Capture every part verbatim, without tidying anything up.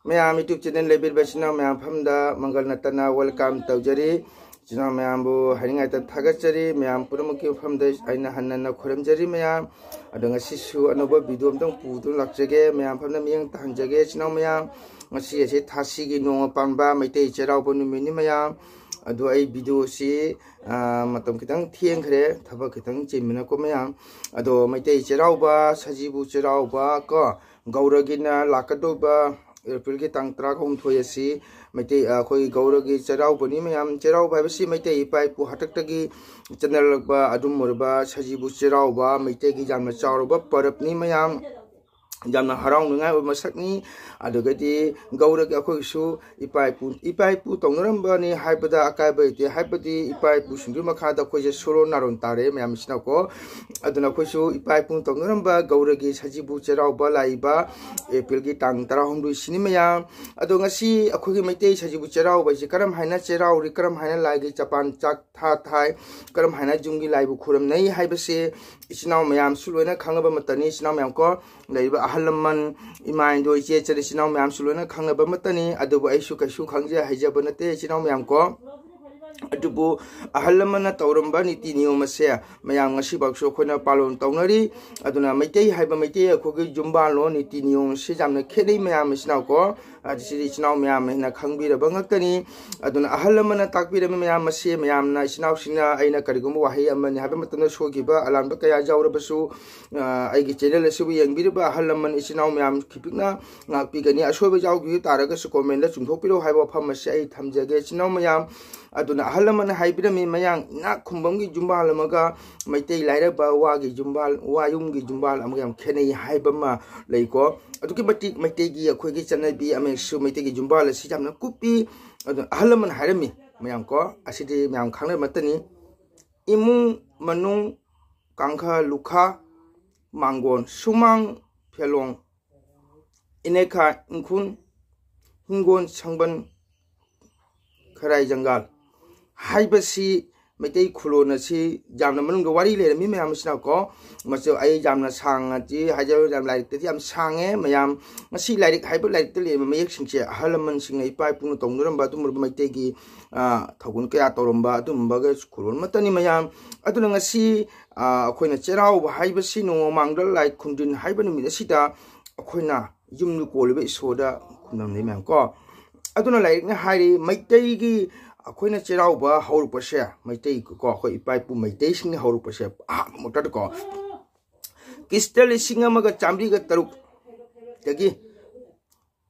ꯃꯌꯥꯝ YouTube channel ꯂꯩꯕꯤꯔꯤꯕ ꯏꯆꯤꯟ ꯏꯅꯥꯎ ꯃꯌꯥꯝ ꯃꯐꯝꯗ ꯃꯪꯒꯜ ꯅꯠꯇꯅ welcome ꯇꯧꯖꯔꯤ꯫ ꯏꯆꯤꯟ ꯏꯅꯥꯎ ꯃꯌꯥꯝꯕꯨ ꯍꯥꯏꯅꯤꯡꯉꯥꯏꯇ ꯊꯥꯒꯠꯆꯔꯤ꯫ ꯃꯌꯥꯝ ꯄꯨꯝꯅꯃꯛꯀꯤ ꯃꯐꯝꯗ ꯑꯩꯅ ꯍꯟꯅ ꯍꯟꯅ ꯈꯨꯔꯨꯝꯖꯔꯤ ꯃꯌꯥꯝ꯫ ꯑꯗꯣ ꯉꯁꯤꯁꯨ ꯑꯅꯧꯕ video ꯑꯝꯇꯪ ꯄꯨꯗꯨꯅ ꯂꯥꯛꯆꯒꯦ꯫ ꯃꯌꯥꯝ ꯐꯝꯅ ꯃꯤꯠꯌꯦꯡ ꯇꯥꯍꯟꯖꯒꯦ ꯏꯆꯤꯟ ꯏꯅꯥꯎ ꯃꯌꯥꯝ꯫ ꯉꯁꯤ ꯑꯁꯤ ꯊꯥꯁꯤꯒꯤ ꯅꯣꯡꯃ ꯄꯥꯟꯕ ꯃꯩꯇꯩ ꯆꯩꯔꯥꯎꯕ ꯅꯨꯃꯤꯠꯅꯤ ꯃꯌꯥꯝ꯫ ꯑꯗꯣ ꯑꯩ videoꯁꯤ, ꯑ, ꯃꯇꯝ ꯈꯤꯇꯪ ꯊꯦꯡꯈ꯭ꯔꯦ, ꯊꯕꯛ ꯈꯤꯇꯪ ꯆꯤꯟꯕꯅꯀꯣ ꯃꯌꯥꯝ꯫ ꯑꯗꯣ ꯃꯩꯇꯩ ꯆꯩꯔꯥꯎꯕ, ꯁꯖꯤꯕꯨ ꯆꯩꯔꯥꯎꯕ ꯀꯣ, ꯒꯧꯔꯒꯤꯅ ꯂꯥꯛꯀꯗꯧꯕ Aprilꯒꯤ ꯇꯥꯡ ꯇꯔꯥꯍꯨꯝꯗꯣꯏ ꯑꯁꯤ ꯃꯩꯇꯩ, ꯑ, ꯑꯩꯈꯣꯏ ꯒꯧꯔꯒꯤ ꯆꯩꯔꯥꯎꯕꯅꯤ ꯃꯌꯥꯝ꯫ ꯆꯩꯔꯥꯎꯕ ꯍꯥꯏꯕꯁꯤ ꯃꯩꯇꯩ ꯏꯄꯥ ꯏꯄꯨ ꯍꯥꯛꯇꯛꯇꯒꯤ ꯆꯠꯅꯔꯛꯄ ꯑꯗꯨꯝ ꯑꯣꯏꯔꯕ ꯁꯖꯤꯕꯨ ꯆꯩꯔꯥꯎꯕ ꯃꯩꯇꯩꯒꯤ ꯌꯥꯝꯅ ꯆꯥꯎꯔꯕ ꯄꯔꯕꯅꯤ ꯃꯌꯥꯝ꯫ ꯌꯥꯝꯅ ꯍꯔꯥꯎꯅꯤꯡꯉꯥꯏ ꯑꯣꯏꯕ ꯃꯁꯛꯅꯤ꯫ ꯑꯗꯨꯒꯗꯤ ꯒꯧꯔꯒꯤ ꯑꯩꯈꯣꯏꯒꯤꯁꯨ ꯏꯄꯥ ꯏꯄꯨ, ꯏꯄꯥ ꯏꯄꯨ ꯇꯧꯅꯔꯝꯕꯅꯤ ꯍꯥꯏꯕꯗ ꯑꯀꯥꯏꯕ ꯂꯩꯇꯦ, ꯍꯥꯏꯕꯗꯤ ꯏꯄꯥ ꯏꯄꯨꯁꯤꯡꯗꯨꯒꯤ ꯃꯈꯥꯗ ꯑꯩꯈꯣꯏꯁꯦ ꯁꯨꯔꯣꯟ ꯅꯥꯔꯣꯟ ꯇꯥꯔꯦ ꯃꯌꯥꯝꯁꯤꯅꯀꯣ꯫ ꯑꯗꯨꯅ ꯑꯩꯈꯣꯏꯁꯨ ꯏꯄꯥ ꯏꯄꯨ ꯇꯧꯅꯔꯝꯕ ꯒꯧꯔꯒꯤ ꯁꯖꯤꯕꯨ ꯆꯩꯔꯥꯎꯕ ꯂꯥꯛꯏꯕ Aprilꯒꯤ ꯇꯥꯡ ꯇꯔꯥꯍꯨꯝꯗꯣꯏꯁꯤꯅꯤ ꯃꯌꯥꯝ꯫ ꯑꯗꯣ ꯉꯁꯤ ꯑꯩꯈꯣꯏꯒꯤ ꯃꯩꯇꯩ ꯁꯖꯤꯕꯨ ꯆꯩꯔꯥꯎꯕ ꯍꯥꯏꯁꯤ ꯀꯔꯝ ꯍꯥꯏꯅ ꯆꯩꯔꯥꯎꯔꯤ, ꯀꯔꯝ ꯍꯥꯏꯅ ꯂꯥꯏꯒꯤ ꯆꯄꯥꯟ ꯆꯥꯛ ꯊꯥ ꯊꯥꯏ, ꯀꯔꯝ ꯍꯥꯏꯅ ꯌꯨꯝꯒꯤ ꯂꯥꯏꯕꯨ ꯈꯨꯔꯨꯝꯅꯩ ꯍꯥꯏꯕꯁꯦ ꯏꯆꯤꯟ ꯏꯅꯥꯎ ꯃꯌꯥꯝꯁꯨ ꯂꯣꯏꯅ ꯈꯪꯉꯕ ꯃꯇꯝꯅꯤ꯫ ꯏꯆꯤꯟ ꯏꯅꯥꯎ ꯃꯌꯥꯝ ꯀꯣ, ꯂꯩꯔꯤꯕ ꯑꯍꯜ ꯂꯃꯟ, ꯏꯃꯥ ꯏꯟꯗꯣ, ꯏꯆꯦ ꯏꯆꯜ ꯏꯆꯤꯟ ꯏꯅꯥꯎ ꯃꯌꯥꯝꯁꯨ ꯂꯣꯏꯅ ꯈꯪꯉꯕ ꯃꯇꯝꯅꯤ꯫ ꯑꯗꯨꯕꯨ ꯑꯩꯁꯨ ꯀꯩꯁꯨ ꯈꯪꯖ ꯍꯩꯖꯕ ꯅꯠꯇꯦ ꯏꯆꯤꯟ ꯏꯅꯥꯎ ꯃꯌꯥꯝ ꯀꯣ꯫ ꯑꯗꯨꯕꯨ ꯑꯍꯜ ꯂꯃꯟꯅ ꯇꯧꯔꯝꯕ ꯅꯤꯇꯤ ꯅꯤꯌꯣꯝ ꯑꯁꯦ ꯃꯌꯥꯝ ꯉꯁꯤꯐꯥꯎꯁꯨ ꯑꯩꯈꯣꯏꯅ ꯄꯥꯂꯣꯟ ꯇꯧꯅꯔꯤ꯫ ꯑꯗꯨꯅ ꯃꯩꯇꯩ ꯍꯥꯏꯕ ꯃꯩꯇꯩ ꯑꯩꯈꯣꯏꯒꯤ ꯌꯨꯝꯕꯥꯜꯂꯣꯟ ꯅꯤꯇꯤ ꯅꯤꯌꯣꯝ ꯑꯁꯤ ꯌꯥꯝꯅ ꯈꯦꯠꯅꯩ ꯃꯌꯥꯝ ꯏꯆꯤꯟ ꯏꯅꯥꯎ ꯀꯣ꯫ ꯑꯗꯨ ꯁꯤꯗꯤ ꯏꯆꯤꯟ ꯏꯅꯥꯎ ꯃꯌꯥꯝꯅ ꯍꯦꯟꯅ ꯈꯪꯕꯤꯔꯕ ꯉꯥꯛꯇꯅꯤ꯫ ꯑꯗꯨꯅ ꯑꯍꯜ ꯂꯃꯟꯅ ꯇꯥꯛꯄꯤꯔꯝꯃꯤ ꯃꯌꯥꯝ ꯑꯁꯤ ꯃꯌꯥꯝꯅ ꯏꯆꯤꯟ ꯏꯅꯥꯎꯁꯤꯡꯅ ꯑꯩꯅ ꯀꯔꯤꯒꯨꯝꯕ ꯋꯥꯍꯩ ꯑꯃꯅꯤ ꯍꯥꯏꯕ ꯃꯇꯝꯗ ꯁꯣꯏꯈꯤꯕ ꯑꯂꯥꯟꯕ ꯀꯌꯥ ꯌꯥꯎꯔꯕꯁꯨ, ꯑ, ꯑꯩꯒꯤ channel ꯑꯁꯤꯕꯨ ꯌꯦꯡꯕꯤꯔꯤꯕ ꯑꯍꯜ ꯂꯃꯟ ꯏꯆꯤꯟ ꯏꯅꯥꯎ ꯃꯌꯥꯝ ꯈꯤꯄꯤꯛꯅ ꯉꯥꯛꯄꯤꯒꯅꯤ꯫ ꯑꯁꯣꯏꯕ ꯌꯥꯎꯈꯤꯕ ꯇꯥꯔꯒꯁꯨ commentꯗ ꯆꯨꯝꯊꯣꯛꯄꯤꯔꯛꯎ ꯍꯥꯏꯕ ꯋꯥꯐꯝ ꯑꯁꯤ ꯑꯩ ꯊꯝꯖꯒꯦ ꯏꯆꯤꯟ ꯏꯅꯥꯎ ꯃꯌꯥꯝ꯫ ꯑꯗꯨꯅ ꯑꯍꯜ ꯂꯃꯟꯅ ꯍꯥꯏꯕꯤꯔꯝꯃꯤ, ꯃꯌꯥꯡ ꯏꯅꯥꯛ ꯈꯨꯟꯕꯝꯒꯤ ꯌꯨꯝꯕꯥꯜ ꯑꯃꯒ ꯃꯩꯇꯩ ꯂꯥꯏꯔꯕ ꯋꯥꯒꯤ ꯌꯨꯝꯕꯥꯜ, ꯋꯥꯌꯨꯝꯒꯤ ꯌꯨꯝꯕꯥꯜ ꯑꯃꯒ ꯌꯥꯝ ꯈꯦꯠꯅꯩ ꯍꯥꯏꯕ ꯑꯃ ꯂꯩꯀꯣ꯫ ꯑꯗꯨꯛꯀꯤ ꯃꯇꯤꯛ ꯃꯩꯇꯩꯒꯤ ꯑꯩꯈꯣꯏꯒꯤ ꯆꯠꯅꯕꯤ ꯑꯃꯁꯨ ꯃꯩꯇꯩꯒꯤ ꯌꯨꯝꯕꯥꯜ ꯑꯁꯤ ꯌꯥꯝꯅ ꯀꯨꯞꯄꯤ꯫ ꯑꯗꯨꯅ ꯑꯍꯜ ꯂꯃꯟ ꯍꯥꯏꯔꯝꯃꯤ ꯃꯌꯥꯝ ꯀꯣ, ꯑꯁꯤꯗꯤ ꯃꯌꯥꯝ ꯈꯪꯅꯕ ꯃꯠꯇꯅꯤ꯫ ꯏꯃꯨꯡ ꯃꯅꯨꯡ, ꯀꯥꯡꯈ ꯂꯨꯈꯥ, ꯃꯥꯡꯒꯣꯟ ꯁꯨꯃꯥꯡ ꯐꯦꯂꯣꯡ, ꯏꯅꯦꯈꯥ ꯏꯪꯈꯨꯜ, ꯍꯤꯡꯒꯣꯜ ꯁꯪꯕꯟ, ꯈꯔꯥꯏ ꯖꯪꯒꯥꯜ ꯍꯥꯏꯕꯁꯤ ꯃꯩꯇꯩ ꯈꯨꯂꯣꯟ ꯑꯁꯤ ꯌꯥꯝꯅ ꯃꯅꯨꯡꯗ ꯋꯥꯔꯤ ꯂꯩꯔꯝꯃꯤ ꯃꯌꯥꯝ ꯑꯁꯤꯅꯀꯣ꯫ ꯃꯁꯤ ꯑꯩ ꯌꯥꯝꯅ ꯁꯥꯡꯅꯗꯤ ꯍꯥꯏꯖꯔꯣꯏ, ꯌꯥꯝ ꯂꯥꯏꯔꯤꯛꯇꯗꯤ ꯌꯥꯝ ꯁꯥꯡꯉꯦ꯫ ꯃꯌꯥꯝ ꯉꯁꯤ ꯂꯥꯏꯔꯤꯛ ꯍꯥꯏꯕ ꯂꯥꯏꯔꯤꯛꯇ ꯂꯩꯔꯤꯕ ꯃꯌꯦꯛꯁꯤꯡꯁꯦ ꯑꯍꯜ ꯂꯃꯟꯁꯤꯡꯅ, ꯏꯄꯥ ꯏꯄꯨꯅ ꯇꯧꯅꯔꯝꯕ ꯑꯗꯨꯝꯕ ꯃꯩꯇꯩꯒꯤ, ꯑ, ꯊꯧꯒꯜ ꯀꯌꯥ ꯇꯧꯔꯝꯕ ꯑꯗꯨꯝꯕꯒ ꯈꯨꯂꯣꯟ ꯑꯃꯠꯇꯅꯤ ꯃꯌꯥꯝ꯫ ꯑꯗꯨꯅ ꯉꯁꯤ, ꯑ, ꯑꯩꯈꯣꯏꯅ ꯆꯩꯔꯥꯎꯕ ꯍꯥꯏꯕꯁꯤ ꯅꯣꯡꯃ ꯃꯥꯡꯗ ꯂꯥꯏ ꯈꯨꯔꯨꯝꯖꯤꯟ ꯍꯥꯏꯕ ꯅꯨꯃꯤꯠ ꯑꯁꯤꯗ ꯑꯩꯈꯣꯏꯅ ꯌꯨꯝꯗ ꯀꯣꯜꯂꯤꯕ ꯏꯁꯣꯔꯗ ꯈꯨꯔꯨꯝꯅꯩ ꯃꯌꯥꯝ ꯀꯣ꯫ ꯑꯗꯨꯅ ꯂꯥꯏꯔꯤꯛꯅ ꯍꯥꯏꯔꯤ, ꯃꯩꯇꯩꯒꯤ ꯑꯩꯈꯣꯏꯅ ꯆꯩꯔꯥꯎꯕ ꯍꯧꯔꯛꯄꯁꯦ, ꯃꯩꯇꯩ ꯀꯣ, ꯑꯩꯈꯣꯏ ꯏꯄꯥ ꯏꯄꯨ ꯃꯩꯇꯩꯁꯤꯡꯅ ꯍꯧꯔꯛꯄꯁꯦ ꯑꯍꯥꯟꯕ ꯃꯛꯇꯗꯀꯣ, ꯈ꯭ꯔꯤꯁꯇ ꯂꯤꯁꯤꯡ ꯑꯃꯒ ꯆꯥꯃꯔꯤꯒ ꯇꯔꯨꯛꯇꯒꯤ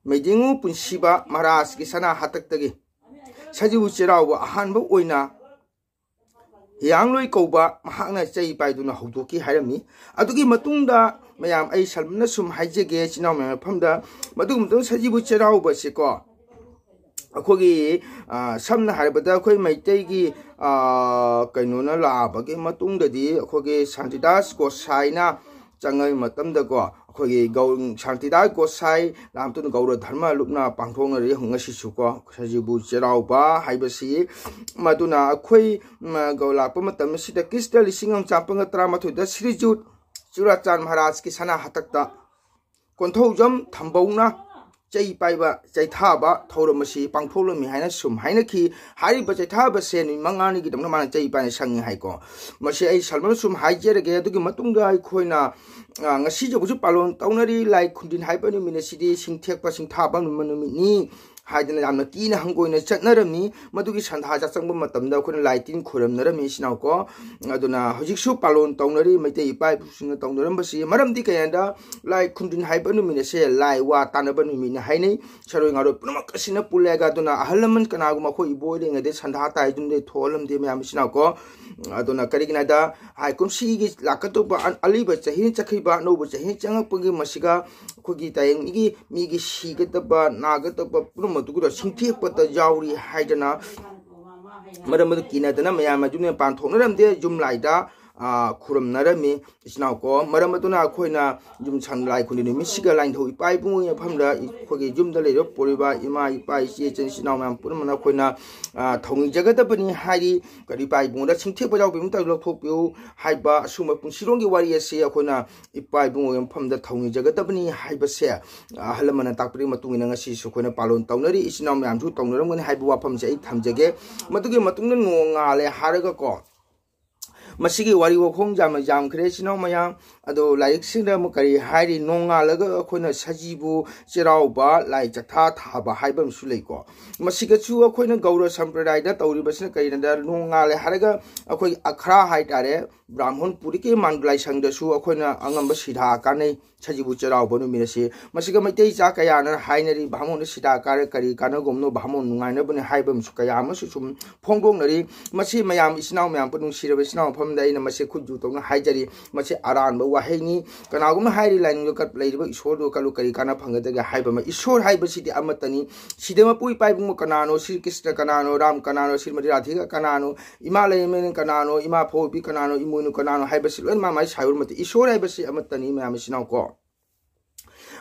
ꯃꯩꯗꯤꯡꯉꯨ ꯄꯨꯟꯁꯤꯕ ꯃꯍꯥꯔꯥꯖꯀꯤ ꯁꯅꯥ ꯍꯥꯇꯛꯇꯒꯤ ꯁꯖꯤꯕꯨ ꯆꯩꯔꯥꯎꯕ ꯑꯍꯥꯟꯕ ꯑꯣꯏꯅ ꯍꯤꯌꯥꯡꯂꯣꯏ ꯀꯧꯕ ꯃꯍꯥꯛꯅ ꯆꯩ ꯄꯥꯏꯗꯨꯅ ꯍꯧꯗꯣꯛꯈꯤ ꯍꯥꯏꯔꯝꯃꯤ꯫ ꯑꯗꯨꯒꯤ ꯃꯇꯨꯡꯗ ꯃꯌꯥꯝ, ꯑꯩ ꯁꯝꯂꯞꯅ ꯁꯨꯝ ꯍꯥꯏꯖꯒꯦ, ꯏꯆꯤꯟ ꯏꯅꯥꯎ ꯃꯌꯥꯝ ꯃꯐꯝꯗ, ꯃꯗꯨꯒꯤ ꯃꯇꯨꯡꯗ ꯁꯖꯤꯕꯨ ꯆꯩꯔꯥꯎꯕꯁꯦꯀꯣ, ꯑꯩꯈꯣꯏꯒꯤ, ꯑ, ꯁꯝꯅ ꯍꯥꯏꯔꯕꯗ ꯑꯩꯈꯣꯏ ꯃꯩꯇꯩꯒꯤ, ꯑ, ꯀꯩꯅꯣꯅ ꯂꯥꯛꯑꯕꯒꯤ ꯃꯇꯨꯡꯗꯗꯤ ꯑꯩꯈꯣꯏꯒꯤ ꯁꯥꯟꯇꯤꯗꯥꯁ ꯒꯣꯁꯥꯏꯅ ꯆꯪꯉꯛꯄ ꯃꯇꯝꯗꯀꯣ, ꯑꯩꯈꯣꯏꯒꯤ ꯒꯧ-, ꯁꯥꯟꯇꯤꯗꯥꯁ ꯒꯣꯁꯥꯏ ꯂꯥꯛꯄ ꯃꯇꯨꯡꯗ ꯒꯧꯔ ꯙꯔꯃ ꯂꯨꯞꯅ ꯄꯥꯡꯊꯣꯛꯅꯔꯤ ꯉꯁꯤꯁꯨꯀꯣ, ꯁꯖꯤꯕꯨ ꯆꯩꯔꯥꯎꯕ ꯍꯥꯏꯕꯁꯤ꯫ ꯃꯗꯨꯅ ꯑꯩꯈꯣꯏ, ꯎꯝ, ꯒꯧ-, ꯂꯥꯛꯄ ꯃꯇꯝ ꯑꯁꯤꯗ ꯈ꯭ꯔꯤꯁꯇ ꯂꯤꯁꯤꯡ ꯑꯃ ꯆꯥꯃꯥꯄꯟꯒ ꯇꯔꯥꯃꯥꯊꯣꯏꯗ ꯁ꯭ꯔꯤꯖꯨꯠ ꯆꯨꯔꯥꯆꯥꯟ ꯃꯍꯥꯔꯥꯖꯀꯤ ꯁꯅꯥ ꯍꯥꯇꯛꯇ ꯀꯣꯟꯊꯧꯖꯝ ꯊꯝꯕꯧꯅ ꯆꯩ ꯄꯥꯏꯕ ꯆꯩꯊꯥꯕ ꯊꯧꯔꯝ ꯑꯁꯤ ꯄꯥꯡꯊꯣꯛꯂꯝꯃꯤ ꯍꯥꯏꯅ ꯁꯨꯝ ꯍꯥꯏꯅꯈꯤ꯫ ꯍꯥꯏꯔꯤꯕ ꯆꯩꯊꯥꯕꯁꯦ ꯅꯨꯃꯤꯠ ꯃꯉꯥꯅꯤꯒꯤꯗꯃꯛ ꯃꯥꯅ ꯆꯩ ꯄꯥꯏꯅ ꯁꯪꯉꯤ ꯍꯥꯏꯀꯣ꯫ ꯃꯁꯤ ꯑꯩ ꯁꯝꯂꯞꯅ ꯁꯨꯝ ꯍꯥꯏꯖꯔꯒꯦ꯫ ꯑꯗꯨꯒꯤ ꯃꯇꯨꯡꯗ ꯑꯩꯈꯣꯏꯅ, ꯑ, ꯉꯁꯤ ꯌꯧꯕꯁꯨ ꯄꯥꯂꯣꯟ ꯇꯧꯅꯔꯤ꯫ ꯂꯥꯏ ꯈꯨꯔꯨꯝꯖꯤꯟ ꯍꯥꯏꯕ ꯅꯨꯃꯤꯠ ꯑꯁꯤꯗꯤ ꯁꯤꯡꯊꯦꯛꯄ ꯁꯤꯡꯊꯥꯕ ꯅꯨꯃꯤꯠꯅꯤ ꯍꯥꯏꯗꯅ ꯌꯥꯝꯅ ꯀꯤꯅ ꯍꯪꯒꯣꯏꯅ ꯆꯠꯅꯔꯝꯃꯤ꯫ ꯃꯗꯨꯒꯤ ꯁꯟꯗꯥ ꯆꯥꯆꯪꯕ ꯃꯇꯝꯗ ꯑꯩꯈꯣꯏꯅ ꯂꯥꯏ ꯇꯤꯟ ꯈꯣꯏꯔꯝꯅꯔꯝꯃꯤ, ꯏꯆꯤꯟ ꯏꯅꯥꯎꯀꯣ꯫ ꯑꯗꯨꯅ ꯍꯧꯖꯤꯛꯁꯨ ꯄꯥꯂꯣꯟ ꯇꯧꯅꯔꯤ, ꯃꯩꯇꯩ ꯏꯄꯥ ꯏꯄꯨꯁꯤꯡꯅ ꯇꯧꯅꯔꯝꯕꯁꯤ꯫ ꯃꯔꯝꯗꯤ ꯀꯩꯒꯤꯅꯣꯗ, ꯂꯥꯏ ꯈꯨꯔꯨꯝꯖꯤꯟ ꯍꯥꯏꯕ ꯅꯨꯃꯤꯠ ꯑꯁꯦ ꯂꯥꯏ ꯋꯥ ꯇꯥꯅꯕ ꯅꯨꯃꯤꯠꯅꯤ ꯍꯥꯏꯅꯩ꯫ ꯁꯥꯔꯣꯏ ꯉꯥꯔꯣꯏ ꯄꯨꯝꯅꯃꯛ ꯑꯁꯤꯅ ꯄꯨꯜꯂꯦꯒ꯫ ꯑꯗꯨꯅ ꯑꯍꯜ ꯂꯃꯟ ꯀꯅꯥꯒꯨꯝꯕ ꯑꯩꯈꯣꯏ ꯏꯕꯣꯏ ꯂꯩꯉꯩꯗ ꯁꯟꯗꯥ ꯇꯥꯏꯗꯨꯅ ꯊꯣꯛꯍꯜꯂꯝꯗꯦ, ꯃꯌꯥꯝ ꯏꯆꯤꯟ ꯏꯅꯥꯎꯀꯣ꯫ ꯑꯗꯨꯅ ꯀꯔꯤꯒꯤꯅꯣꯗ, ꯍꯥꯏ ꯀꯨꯝꯁꯤꯒꯤ ꯂꯥꯛꯀꯗꯧꯕ ꯑ-, ꯑꯂꯤꯕ ꯆꯍꯤ ꯆꯠꯈꯤꯕ ꯑꯅꯧꯕ ꯆꯍꯤ ꯆꯪꯉꯛꯄꯒꯤ ꯃꯁꯤꯒ ꯑꯩꯈꯣꯏꯒꯤ ꯇꯥꯏꯕꯪ ꯃꯤꯒꯤ, ꯃꯤꯒꯤ ꯁꯤꯒꯗꯕ, ꯅꯥꯒꯗꯕ ꯄꯨꯝꯅꯃꯛꯇꯨꯒꯤꯗꯣ ꯁꯤꯡꯊꯦꯛꯄꯗ ꯌꯥꯎꯔꯤ ꯍꯥꯏꯗꯅ ꯃꯔꯝ ꯑꯗꯨ ꯀꯤꯅꯗꯅ ꯃꯌꯥꯝ ꯑꯗꯨꯅ ꯄꯥꯟꯊꯣꯛꯅꯔꯝꯗꯦ꯫ ꯌꯨꯝ ꯂꯥꯏꯗ, ꯈꯨꯔꯨꯝꯅꯔꯝꯃꯤ꯫ ꯏꯆꯤꯟ ꯏꯅꯥꯎ ꯀꯣ, ꯃꯔꯝ ꯑꯗꯨꯅ ꯑꯩꯈꯣꯏꯅ ꯌꯨꯝꯁꯪ ꯂꯥꯏ ꯈꯨꯔꯨꯝ ꯅꯨꯃꯤꯠꯁꯤꯒ ꯂꯥꯏꯅꯤꯡꯊꯧ ꯏꯄꯥ ꯏꯄꯨꯒꯤ ꯃꯐꯝꯗ ꯑꯩꯈꯣꯏꯒꯤ ꯌꯨꯝꯗ ꯂꯩꯔꯤꯕ ꯄꯣꯛꯂꯤꯕ ꯏꯃꯥ ꯏꯄꯥ ꯏꯆꯦ ꯏꯆꯟ ꯏꯆꯤꯟ ꯏꯅꯥꯎ ꯃꯌꯥꯝ ꯄꯨꯝꯅꯃꯛꯅ ꯑꯩꯈꯣꯏꯅ ꯊꯧꯅꯤꯖꯒꯗꯕꯅꯤ ꯍꯥꯏꯔꯤ꯫ ꯀꯔꯤ ꯏꯄꯥ ꯏꯄꯨꯗ ꯁꯤꯡꯊꯦꯛꯄ ꯌꯥꯎꯕ ꯑꯃꯇ ꯂꯧꯊꯣꯛꯄꯤꯌꯨ ꯍꯥꯏꯕ ꯑꯁꯨꯝꯕ ꯄꯨꯟꯁꯤꯔꯣꯟꯒꯤ ꯋꯥꯔꯤ ꯑꯁꯤ ꯑꯩꯈꯣꯏꯅ ꯏꯄꯥ ꯏꯄꯨꯒꯤ ꯃꯐꯝꯗ ꯊꯧꯅꯤꯖꯒꯗꯕꯅꯤ ꯍꯥꯏꯕꯁꯦ ꯑꯍꯜ ꯂꯃꯟꯅ ꯇꯥꯛꯄꯤꯔꯤꯕ ꯃꯇꯨꯡ ꯏꯟꯅ ꯉꯁꯤꯁꯨ ꯑꯩꯈꯣꯏꯅ ꯄꯥꯂꯣꯟ ꯇꯧꯅꯔꯤ, ꯏꯆꯤꯟ ꯏꯅꯥꯎ ꯃꯌꯥꯝꯁꯨ ꯇꯧꯅꯔꯝꯒꯅꯤ ꯍꯥꯏꯕ ꯋꯥꯐꯝꯁꯦ ꯑꯩ ꯊꯝꯖꯒꯦ꯫ ꯃꯗꯨꯒꯤ ꯃꯇꯨꯡꯗ ꯅꯣꯡꯉꯥꯜꯂꯦ ꯍꯥꯏꯔꯒꯀꯣ, ꯃꯁꯤꯒꯤ ꯋꯥꯔꯤ ꯋꯥꯈꯣꯡ ꯌꯥꯝꯅ ꯌꯥꯝꯈ꯭ꯔꯦ ꯏꯆꯤꯟ ꯏꯅꯥꯎ ꯃꯌꯥꯝ꯫ ꯑꯗꯣ ꯂꯥꯏꯔꯤꯛꯁꯤꯡꯗ ꯑꯃꯨꯛ ꯀꯔꯤ ꯍꯥꯏꯔꯤ, ꯅꯣꯡꯉꯥꯜꯂꯒ ꯑꯩꯈꯣꯏꯅ ꯁꯖꯤꯕꯨ ꯆꯩꯔꯥꯎꯕ, ꯂꯥꯏ ꯆꯥꯛꯊꯥ ꯊꯥꯕ ꯍꯥꯏꯕ ꯑꯃꯁꯨ ꯂꯩꯀꯣ꯫ ꯃꯁꯤꯒꯁꯨ ꯑꯩꯈꯣꯏꯅ ꯒꯧꯔ ꯁꯝꯄ꯭ꯔꯗꯥꯌꯗ ꯇꯧꯔꯤꯕꯁꯤꯅ ꯀꯔꯤꯅꯣꯗ, ꯅꯣꯡꯉꯥꯜꯂꯦ ꯍꯥꯏꯔꯒ ꯑꯩꯈꯣꯏ ꯑꯈ꯭ꯔꯥ ꯍꯥꯏꯇꯥꯔꯦ, ꯕ꯭ꯔꯥꯍꯃꯟ ꯄꯨꯔꯤꯒꯤ ꯃꯥꯟ ꯂꯥꯏꯁꯪꯗꯁꯨ ꯑꯩꯈꯣꯏꯅ ꯑꯉꯝꯕ ꯁꯤꯗꯥ ꯀꯥꯟꯅꯩ꯫ ꯁꯖꯤꯕꯨ ꯆꯩꯔꯥꯎꯕ ꯅꯨꯃꯤꯠ ꯑꯁꯤ ꯃꯁꯤꯒ ꯃꯩꯇꯩ ꯏꯆꯥ ꯀꯌꯥꯅ ꯍꯥꯏꯅꯔꯤ, ꯕꯥꯃꯣꯟꯗ ꯁꯤꯗꯥ ꯀꯥꯔ ꯀꯔꯤ ꯀꯥꯟꯅꯒꯨꯝꯅꯣ, ꯕꯥꯃꯣꯟ ꯅꯨꯡꯉꯥꯏꯅꯕꯅꯤ ꯍꯥꯏꯕ ꯑꯃꯁꯨ ꯀꯌꯥ ꯑꯃꯁꯨ ꯁꯨꯝ ꯐꯣꯡꯗꯣꯛꯅꯔꯤ꯫ ꯃꯁꯤ ꯃꯌꯥꯝ ꯏꯆꯤꯟ ꯏꯅꯥꯎ ꯃꯌꯥꯝ ꯄꯨ ꯅꯨꯡꯁꯤꯔꯕ ꯏꯆꯤꯟ ꯏꯅꯥꯎ ꯃꯐꯝꯗ ꯑꯩꯅ ꯃꯁꯤ ꯈꯨꯠꯖꯨ ꯇꯧꯅ ꯍꯥꯏꯖꯔꯤ꯫ ꯃꯁꯤ ꯑꯔꯥꯟꯕ ꯋꯥꯍꯩꯅꯤ꯫ ꯀꯅꯥꯒꯨꯝꯅ ꯍꯥꯏꯔꯤ, "ꯂꯥꯏꯅꯤꯡꯗ ꯀꯠ-, ꯂꯩꯔꯤꯕ ꯏꯁꯣꯔꯗꯨ ꯀꯠꯂꯨ, ꯀꯔꯤ ꯀꯥꯟꯅ ꯐꯪꯒꯗꯒꯦ?" ꯍꯥꯏꯕ ꯑꯃ꯫ ꯏꯁꯣꯔ ꯍꯥꯏꯕꯁꯤꯗꯤ ꯑꯃꯠꯇꯅꯤ꯫ ꯁꯤꯗ ꯃꯄꯨ ꯏꯄꯥ ꯏꯕꯨꯡꯉꯣ ꯀꯅꯥꯅꯣ? ꯁ꯭ꯔꯤ ꯀ꯭ꯔꯤꯁꯅ ꯀꯅꯥꯅꯣ? ꯔꯥꯝ ꯀꯅꯥꯅꯣ? ꯁ꯭ꯔꯤꯃꯇꯤ ꯔꯥꯙꯤꯀꯥ ꯀꯅꯥꯅꯣ? ꯏꯃꯥ ꯂꯩꯃꯔꯦꯟ ꯀꯅꯥꯅꯣ? ꯏꯃꯥ ꯐꯧꯕꯤ ꯀꯅꯥꯅꯣ? ꯏꯃꯣꯏꯅꯨ ꯀꯅꯥꯅꯣ? ꯍꯥꯏꯕꯁꯤ ꯂꯣꯏꯅ ꯃꯥ ꯃꯥꯒꯤ ꯁꯥꯏꯌꯣꯔ ꯃꯇꯤꯛ꯫ ꯏꯁꯣꯔ ꯍꯥꯏꯕꯁꯤ ꯑꯃꯠꯇꯅꯤ ꯃꯌꯥꯝ ꯏꯆꯤꯟ ꯏꯅꯥꯎ ꯀꯣ꯫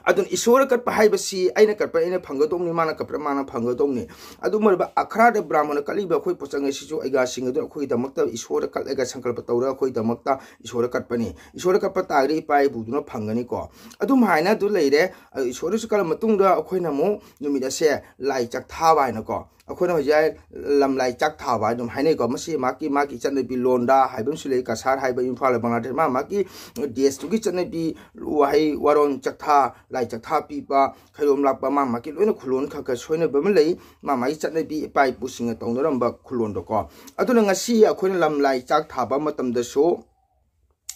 ꯑꯗꯨꯅ ꯏꯁꯣꯔ ꯀꯠꯄ ꯍꯥꯏꯕꯁꯤ ꯑꯩꯅ ꯀꯠꯄ ꯑꯩꯅ ꯐꯪꯒꯗꯧꯅꯤ, ꯃꯥꯅ ꯀꯠꯄ ꯃꯥꯅ ꯐꯪꯒꯗꯧꯅꯤ꯫ ꯑꯗꯨ ꯑꯣꯏꯔꯕ ꯑꯈ꯭ꯔꯥꯗ ꯕ꯭ꯔꯥꯍꯃꯅ ꯀꯠꯂꯤꯕ ꯑꯩꯈꯣꯏ ꯄꯣꯠꯆꯪ ꯑꯁꯤꯁꯨ ꯑꯩꯒꯥꯁꯤꯡ ꯑꯗꯨꯅ ꯑꯩꯈꯣꯏꯒꯤꯗꯃꯛꯇ ꯏꯁꯣꯔꯗ ꯀꯠꯂꯒ ꯁꯪꯀꯜꯄ ꯇꯧꯔꯒ ꯑꯩꯈꯣꯏꯒꯤꯗꯃꯛꯇ ꯏꯁꯣꯔꯗ ꯀꯠꯄꯅꯤ꯫ ꯏꯁꯣꯔꯗ ꯀꯠꯄ ꯇꯥꯔꯒꯗꯤ ꯏꯄꯥ ꯏꯄꯨꯗꯨꯅ ꯐꯪꯒꯅꯤꯀꯣ꯫ ꯑꯗꯨꯝ ꯍꯥꯏꯅ ꯑꯗꯨ ꯂꯩꯔꯦ꯫ ꯑꯗꯨ ꯏꯁꯣꯔꯗꯁꯨ ꯀꯠꯂ ꯃꯇꯨꯡꯗ ꯑꯩꯈꯣꯏꯅ ꯑꯃꯨꯛ ꯅꯨꯃꯤꯠ ꯑꯁꯦ ꯂꯥꯏ ꯆꯥꯛꯊꯥꯕ ꯍꯥꯏꯅꯀꯣ, ꯑꯩꯈꯣꯏꯅ ꯍꯧꯖꯤꯛ ꯍꯥꯏ ꯂꯝꯂꯥꯏ ꯆꯥꯛ ꯊꯥꯕ ꯍꯥꯏꯅ ꯑꯗꯨꯝ ꯍꯥꯏꯅꯩꯀꯣ꯫ ꯃꯁꯤ ꯃꯥꯒꯤ, ꯃꯥꯒꯤ ꯆꯠꯅꯕꯤ ꯂꯣꯟꯗꯥ ꯍꯥꯏꯕ ꯑꯃꯁꯨ ꯂꯩ, ꯀꯁꯥꯔ ꯍꯥꯏꯕ ꯏꯝꯐꯥꯜ, ꯕꯪꯒ꯭ꯂꯥꯗꯦꯁ, ꯃꯥ ꯃꯥꯒꯤ ꯗꯦꯁꯇꯨꯒꯤ ꯆꯠꯅꯕꯤ ꯋꯥꯍꯩ ꯋꯥꯔꯣꯟ ꯆꯥꯛꯊꯥ, ꯂꯥꯏ ꯆꯥꯛꯊꯥ ꯄꯤꯕ, ꯈꯩꯔꯣꯝ ꯂꯥꯛꯄ, ꯃꯥ ꯃꯥꯒꯤ ꯂꯣꯏꯅ ꯈꯨꯂꯣꯟ ꯈꯔ ꯈꯔ ꯁꯣꯏꯅꯕ ꯑꯃ ꯂꯩ, ꯃꯥ ꯃꯥꯒꯤ ꯆꯠꯅꯕꯤ ꯏꯄꯥ ꯏꯄꯨꯁꯤꯡꯅ ꯇꯧꯅꯔꯝꯕ ꯈꯨꯂꯣꯟꯗꯣꯀꯣ꯫ ꯑꯗꯨꯅ ꯉꯁꯤ ꯑꯩꯈꯣꯏꯅ ꯂꯝꯂꯥꯏ ꯆꯥꯛ ꯊꯥꯕ ꯃꯇꯝꯗꯁꯨ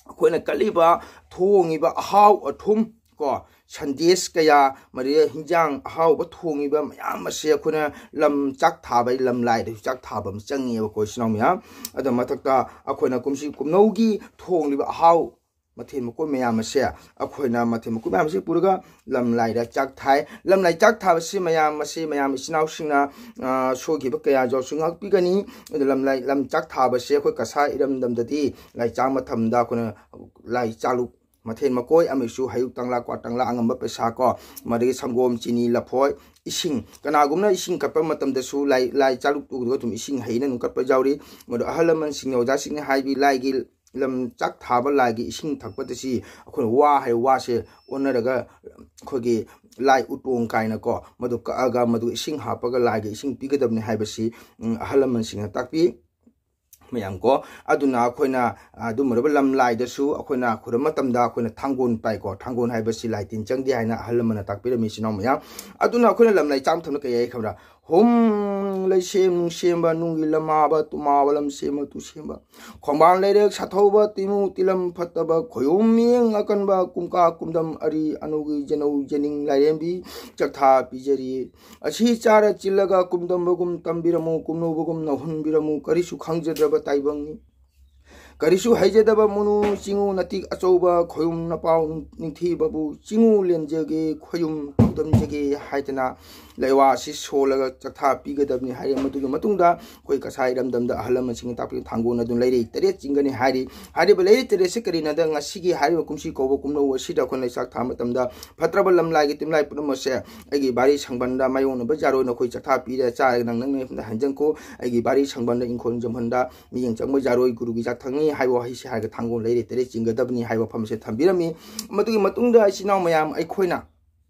ꯑꯩꯈꯣꯏꯅ ꯀꯠꯂꯤꯕ, ꯊꯣꯡꯉꯤꯕ ꯑꯍꯥꯎ ꯑꯊꯨꯝ ꯀꯣ, ꯁꯟꯗꯦꯁ ꯀꯌꯥ, ꯃꯔꯤ ꯍꯤꯟꯖꯥꯡ ꯑꯍꯥꯎꯕ ꯊꯣꯡꯉꯤꯕ ꯃꯌꯥꯝ ꯑꯁꯦ ꯑꯩꯈꯣꯏꯅ ꯂꯝ ꯆꯥꯛ ꯊꯥꯕ, ꯂꯝ ꯂꯥꯏꯗꯁꯨ ꯆꯥꯛ ꯊꯥꯕ ꯑꯃ ꯆꯪꯉꯦꯕꯀꯣ, ꯏꯆꯤꯟ ꯏꯅꯥꯎ ꯃꯌꯥꯝ꯫ ꯑꯗꯨ ꯃꯊꯛꯇ ꯑꯩꯈꯣꯏꯅ ꯀꯨꯝꯁꯤ ꯀꯨꯝꯅꯧꯒꯤ ꯊꯣꯡꯂꯤꯕ ꯑꯍꯥꯎ ꯃꯊꯦꯜ ꯃꯀꯣꯏ ꯃꯌꯥꯝ ꯑꯁꯦ, ꯑꯩꯈꯣꯏꯅ ꯃꯊꯦꯜ ꯃꯀꯣꯏ ꯃꯌꯥꯝ ꯑꯁꯤ ꯄꯨꯔꯒ ꯂꯝꯂꯥꯏꯗ ꯆꯥꯛ ꯊꯥꯏ꯫ ꯂꯝꯂꯥꯏ ꯆꯥꯛ ꯊꯥꯕꯁꯤ ꯃꯌꯥꯝ ꯑꯁꯤ, ꯃꯌꯥꯝ ꯏꯆꯤꯟ ꯏꯅꯥꯎꯁꯤꯡꯅ, ꯑ, ꯁꯣꯏꯈꯤꯕ ꯀꯌꯥ ꯌꯥꯎꯁꯨ ꯉꯥꯛꯄꯤꯒꯅꯤ꯫ ꯑꯗꯨ ꯂꯝꯂꯥꯏ, ꯂꯝ ꯆꯥꯛ ꯊꯥꯕꯁꯦ ꯑꯩꯈꯣꯏ ꯀꯁꯥꯔ ꯏꯔꯝꯗꯝꯗꯗꯤ ꯂꯥꯏ ꯆꯥꯛ ꯃꯇꯝꯗ ꯑꯩꯈꯣꯏꯅ ꯂꯥꯏ ꯆꯥꯂꯨꯛ, ꯃꯊꯦꯜ ꯃꯀꯣꯏ ꯑꯃꯁꯨ ꯍꯩꯌꯨꯛ ꯇꯪꯂꯥ, ꯀ꯭ꯋꯥ ꯇꯪꯂꯥ, ꯑꯉꯝꯕ ꯄꯩꯁꯥ ꯀꯣ, ꯃꯗꯒꯤ ꯁꯪꯒꯣꯝ, ꯆꯤꯅꯤ, ꯂꯐꯣꯏ, ꯏꯁꯤꯡ, ꯀꯅꯥꯒꯨꯝꯕꯅ ꯏꯁꯤꯡ ꯀꯠꯄ ꯃꯇꯝꯗꯁꯨ ꯂꯥꯏ, ꯂꯥꯏ ꯆꯥꯂꯨꯛ ꯇꯨꯗꯨꯒ ꯑꯗꯨꯝ ꯏꯁꯤꯡ ꯍꯩꯅ ꯑꯗꯨꯝ ꯀꯠꯄ ꯌꯥꯎꯔꯤ꯫ ꯃꯗꯨ ꯑꯍꯜ ꯂꯃꯟꯁꯤꯡꯅ, ꯑꯣꯖꯥꯁꯤꯡꯅ ꯍꯥꯏꯕꯤ ꯂꯥꯏꯒꯤ ꯂꯝ ꯆꯥꯛ ꯊꯥꯕ ꯂꯥꯏꯒꯤ ꯏꯁꯤꯡ ꯊꯛꯄꯗ ꯁꯤ ꯑꯩꯈꯣꯏꯅ ꯋꯥ ꯍꯥꯏ, ꯋꯥꯁꯦ ꯑꯣꯟꯅꯔꯒ ꯑꯩꯈꯣꯏꯒꯤ ꯂꯥꯏ ꯎꯇꯣꯡ ꯀꯥꯏꯅꯀꯣ, ꯃꯗꯨ ꯀꯛꯑꯒ ꯃꯗꯨ ꯏꯁꯤꯡ ꯍꯥꯞꯄꯒ ꯂꯥꯏꯒꯤ ꯏꯁꯤꯡ ꯄꯤꯒꯗꯕꯅꯤ ꯍꯥꯏꯕꯁꯤ, ꯎꯝ, ꯑꯍꯜ ꯂꯃꯟꯁꯤꯡꯅ ꯇꯥꯛꯄꯤ ꯃꯌꯥꯝ ꯀꯣ꯫ ꯑꯗꯨꯅ ꯑꯩꯈꯣꯏꯅ ꯑꯗꯨꯝꯕ ꯂꯝ ꯂꯥꯏꯗꯁꯨ ꯑꯩꯈꯣꯏꯅ ꯈꯨꯔꯨꯝ ꯃꯇꯝꯗ ꯑꯩꯈꯣꯏꯅ ꯊꯥꯡꯒꯣꯟ ꯄꯥꯏꯀꯣ꯫ ꯊꯥꯡꯒꯣꯟ ꯍꯥꯏꯕꯁꯤ ꯂꯥꯏ ꯇꯤꯟ ꯆꯪꯗꯦ ꯍꯥꯏꯅ ꯑꯍꯜ ꯂꯃꯟꯅ ꯇꯥꯛꯄꯤꯔꯝꯃꯤ, ꯏꯆꯤꯟ ꯏꯅꯥꯎ ꯃꯌꯥꯝ꯫ ꯑꯗꯨꯅ ꯑꯩꯈꯣꯏꯅ ꯂꯝ ꯂꯥꯏ ꯆꯥꯛ ꯊꯝꯅ ꯀꯩ ꯍꯥꯏ ꯈꯪꯕ꯭ꯔꯥ? ꯍꯨꯝ, ꯂꯩꯁꯦꯝ ꯅꯨꯡꯁꯦꯝꯕ, ꯅꯨꯡꯒꯤ ꯂꯝ ꯃꯥꯕ, ꯇꯨꯃꯥꯕ ꯂꯝ ꯁꯦꯝꯕ, ꯇꯨ ꯁꯦꯝꯕ, ꯈꯣꯡꯕꯥꯟ ꯂꯩꯔꯦꯛ ꯁꯥꯊꯧꯕ, ꯇꯤꯃꯨ ꯇꯤꯂꯝ ꯐꯠꯇꯕ, ꯈꯣꯌꯨꯝ ꯃꯤꯌꯦꯡ ꯑꯀꯟꯕ, ꯀꯨꯝꯀꯥ ꯀꯨꯝꯗꯝ ꯑꯔꯤ ꯑꯅꯧꯒꯤ ꯖꯅꯧ ꯖꯅꯤꯡ ꯂꯥꯏꯔꯦꯝꯕꯤ ꯆꯥꯛꯊꯥ ꯄꯤꯖꯔꯤ꯫ ꯑꯁꯤ ꯆꯥꯔ ꯆꯤꯜꯂꯒ ꯀꯨꯝꯗꯝꯕꯒꯨꯝ ꯇꯝꯕꯤꯔꯝꯃꯨ, ꯀꯨꯝꯅꯧꯕꯒꯨꯝ ꯅꯧꯍꯟꯕꯤꯔꯝꯃꯨ, ꯀꯔꯤꯁꯨ ꯈꯪꯖꯗ꯭ꯔꯕ ꯇꯥꯏꯕꯪꯅꯤ꯫ ꯀꯔꯤꯁꯨ ꯍꯩꯖꯗꯕ ꯃꯨꯅꯨ ꯆꯤꯡꯉꯨ ꯅꯇꯤꯛ ꯑꯆꯧꯕ ꯈꯣꯌꯨꯝ ꯅꯄꯥꯎ ꯅꯤꯡꯊꯤꯕꯕꯨ ꯆꯤꯡꯉꯨ ꯂꯦꯟꯖꯒꯦ, ꯈꯣꯌꯨꯝ ꯇꯧꯗꯝꯖꯒꯦ ꯍꯥꯏꯗꯅ ꯂꯩꯋꯥ ꯑꯁꯤ ꯁꯣꯜꯂꯒ ꯆꯥꯛꯊꯥ ꯄꯤꯒꯗꯕꯅꯤ ꯍꯥꯏꯔꯦ꯫ ꯃꯗꯨꯒꯤ ꯃꯇꯨꯡꯗ ꯑꯩꯈꯣꯏ ꯀꯁꯥ ꯏꯔꯝꯗꯝꯗ ꯑꯍꯜ ꯂꯃꯟꯁꯤꯡꯅ ꯇꯥꯛꯄꯤ ꯊꯥꯡꯒꯣꯟ ꯑꯗꯨ ꯂꯩꯔꯩ ꯇꯔꯦꯠ ꯆꯤꯡꯒꯅꯤ ꯍꯥꯏꯔꯤ꯫ ꯍꯥꯏꯔꯤꯕ ꯂꯩꯔꯩ ꯇꯔꯦꯠꯁꯤ ꯀꯔꯤꯅꯣꯗ ꯉꯁꯤꯒꯤ ꯍꯥꯏꯔꯤꯕ ꯀꯨꯝꯁꯤ ꯀꯧꯕ ꯀꯨꯝꯅꯧ ꯑꯁꯤꯗ ꯑꯩꯈꯣꯏꯅ ꯆꯥꯛ ꯊꯥ ꯃꯇꯝꯗ ꯐꯠꯇ꯭ꯔꯕ ꯂꯝꯂꯥꯏꯒꯤ ꯇꯤꯝꯂꯥꯏ ꯄꯨꯝꯅꯃꯛꯁꯦ ꯑꯩꯒꯤ ꯕꯥꯔꯤ ꯁꯪꯕꯟꯗ ꯃꯥꯌꯣꯛꯅꯕ ꯌꯥꯔꯣꯏꯅ ꯑꯩꯈꯣꯏ ꯆꯥꯛꯊꯥ ꯄꯤꯔꯦ, ꯆꯥꯔꯒ ꯅꯪ ꯅꯪ ꯅꯌꯨꯝꯗ ꯍꯟꯖꯟꯈꯣ꯫ ꯑꯩꯒꯤ ꯕꯥꯔꯤ ꯁꯪꯕꯟꯗ ꯏꯪꯈꯣꯜ ꯖꯝꯍꯟꯗ ꯃꯤꯠꯌꯦꯡ ꯆꯪꯕ ꯌꯥꯔꯣꯏ, ꯒꯨꯔꯨꯒꯤ ꯆꯥꯛ ꯊꯛꯅꯤ ꯍꯥꯏꯕ ꯋꯥꯍꯩꯁꯦ ꯍꯥꯏꯔꯒ ꯊꯥꯡꯒꯣꯜ ꯂꯩꯔꯩ ꯇꯔꯦꯠ ꯆꯤꯡꯒꯗꯕꯅꯤ ꯍꯥꯏꯕ ꯋꯥꯐꯝꯁꯦ ꯊꯝꯕꯤꯔꯝꯃꯤ꯫ ꯃꯗꯨꯒꯤ ꯃꯇꯨꯡꯗ ꯏꯆꯤꯟ ꯏꯅꯥꯎ ꯃꯌꯥꯝ ꯑꯩꯈꯣꯏꯅ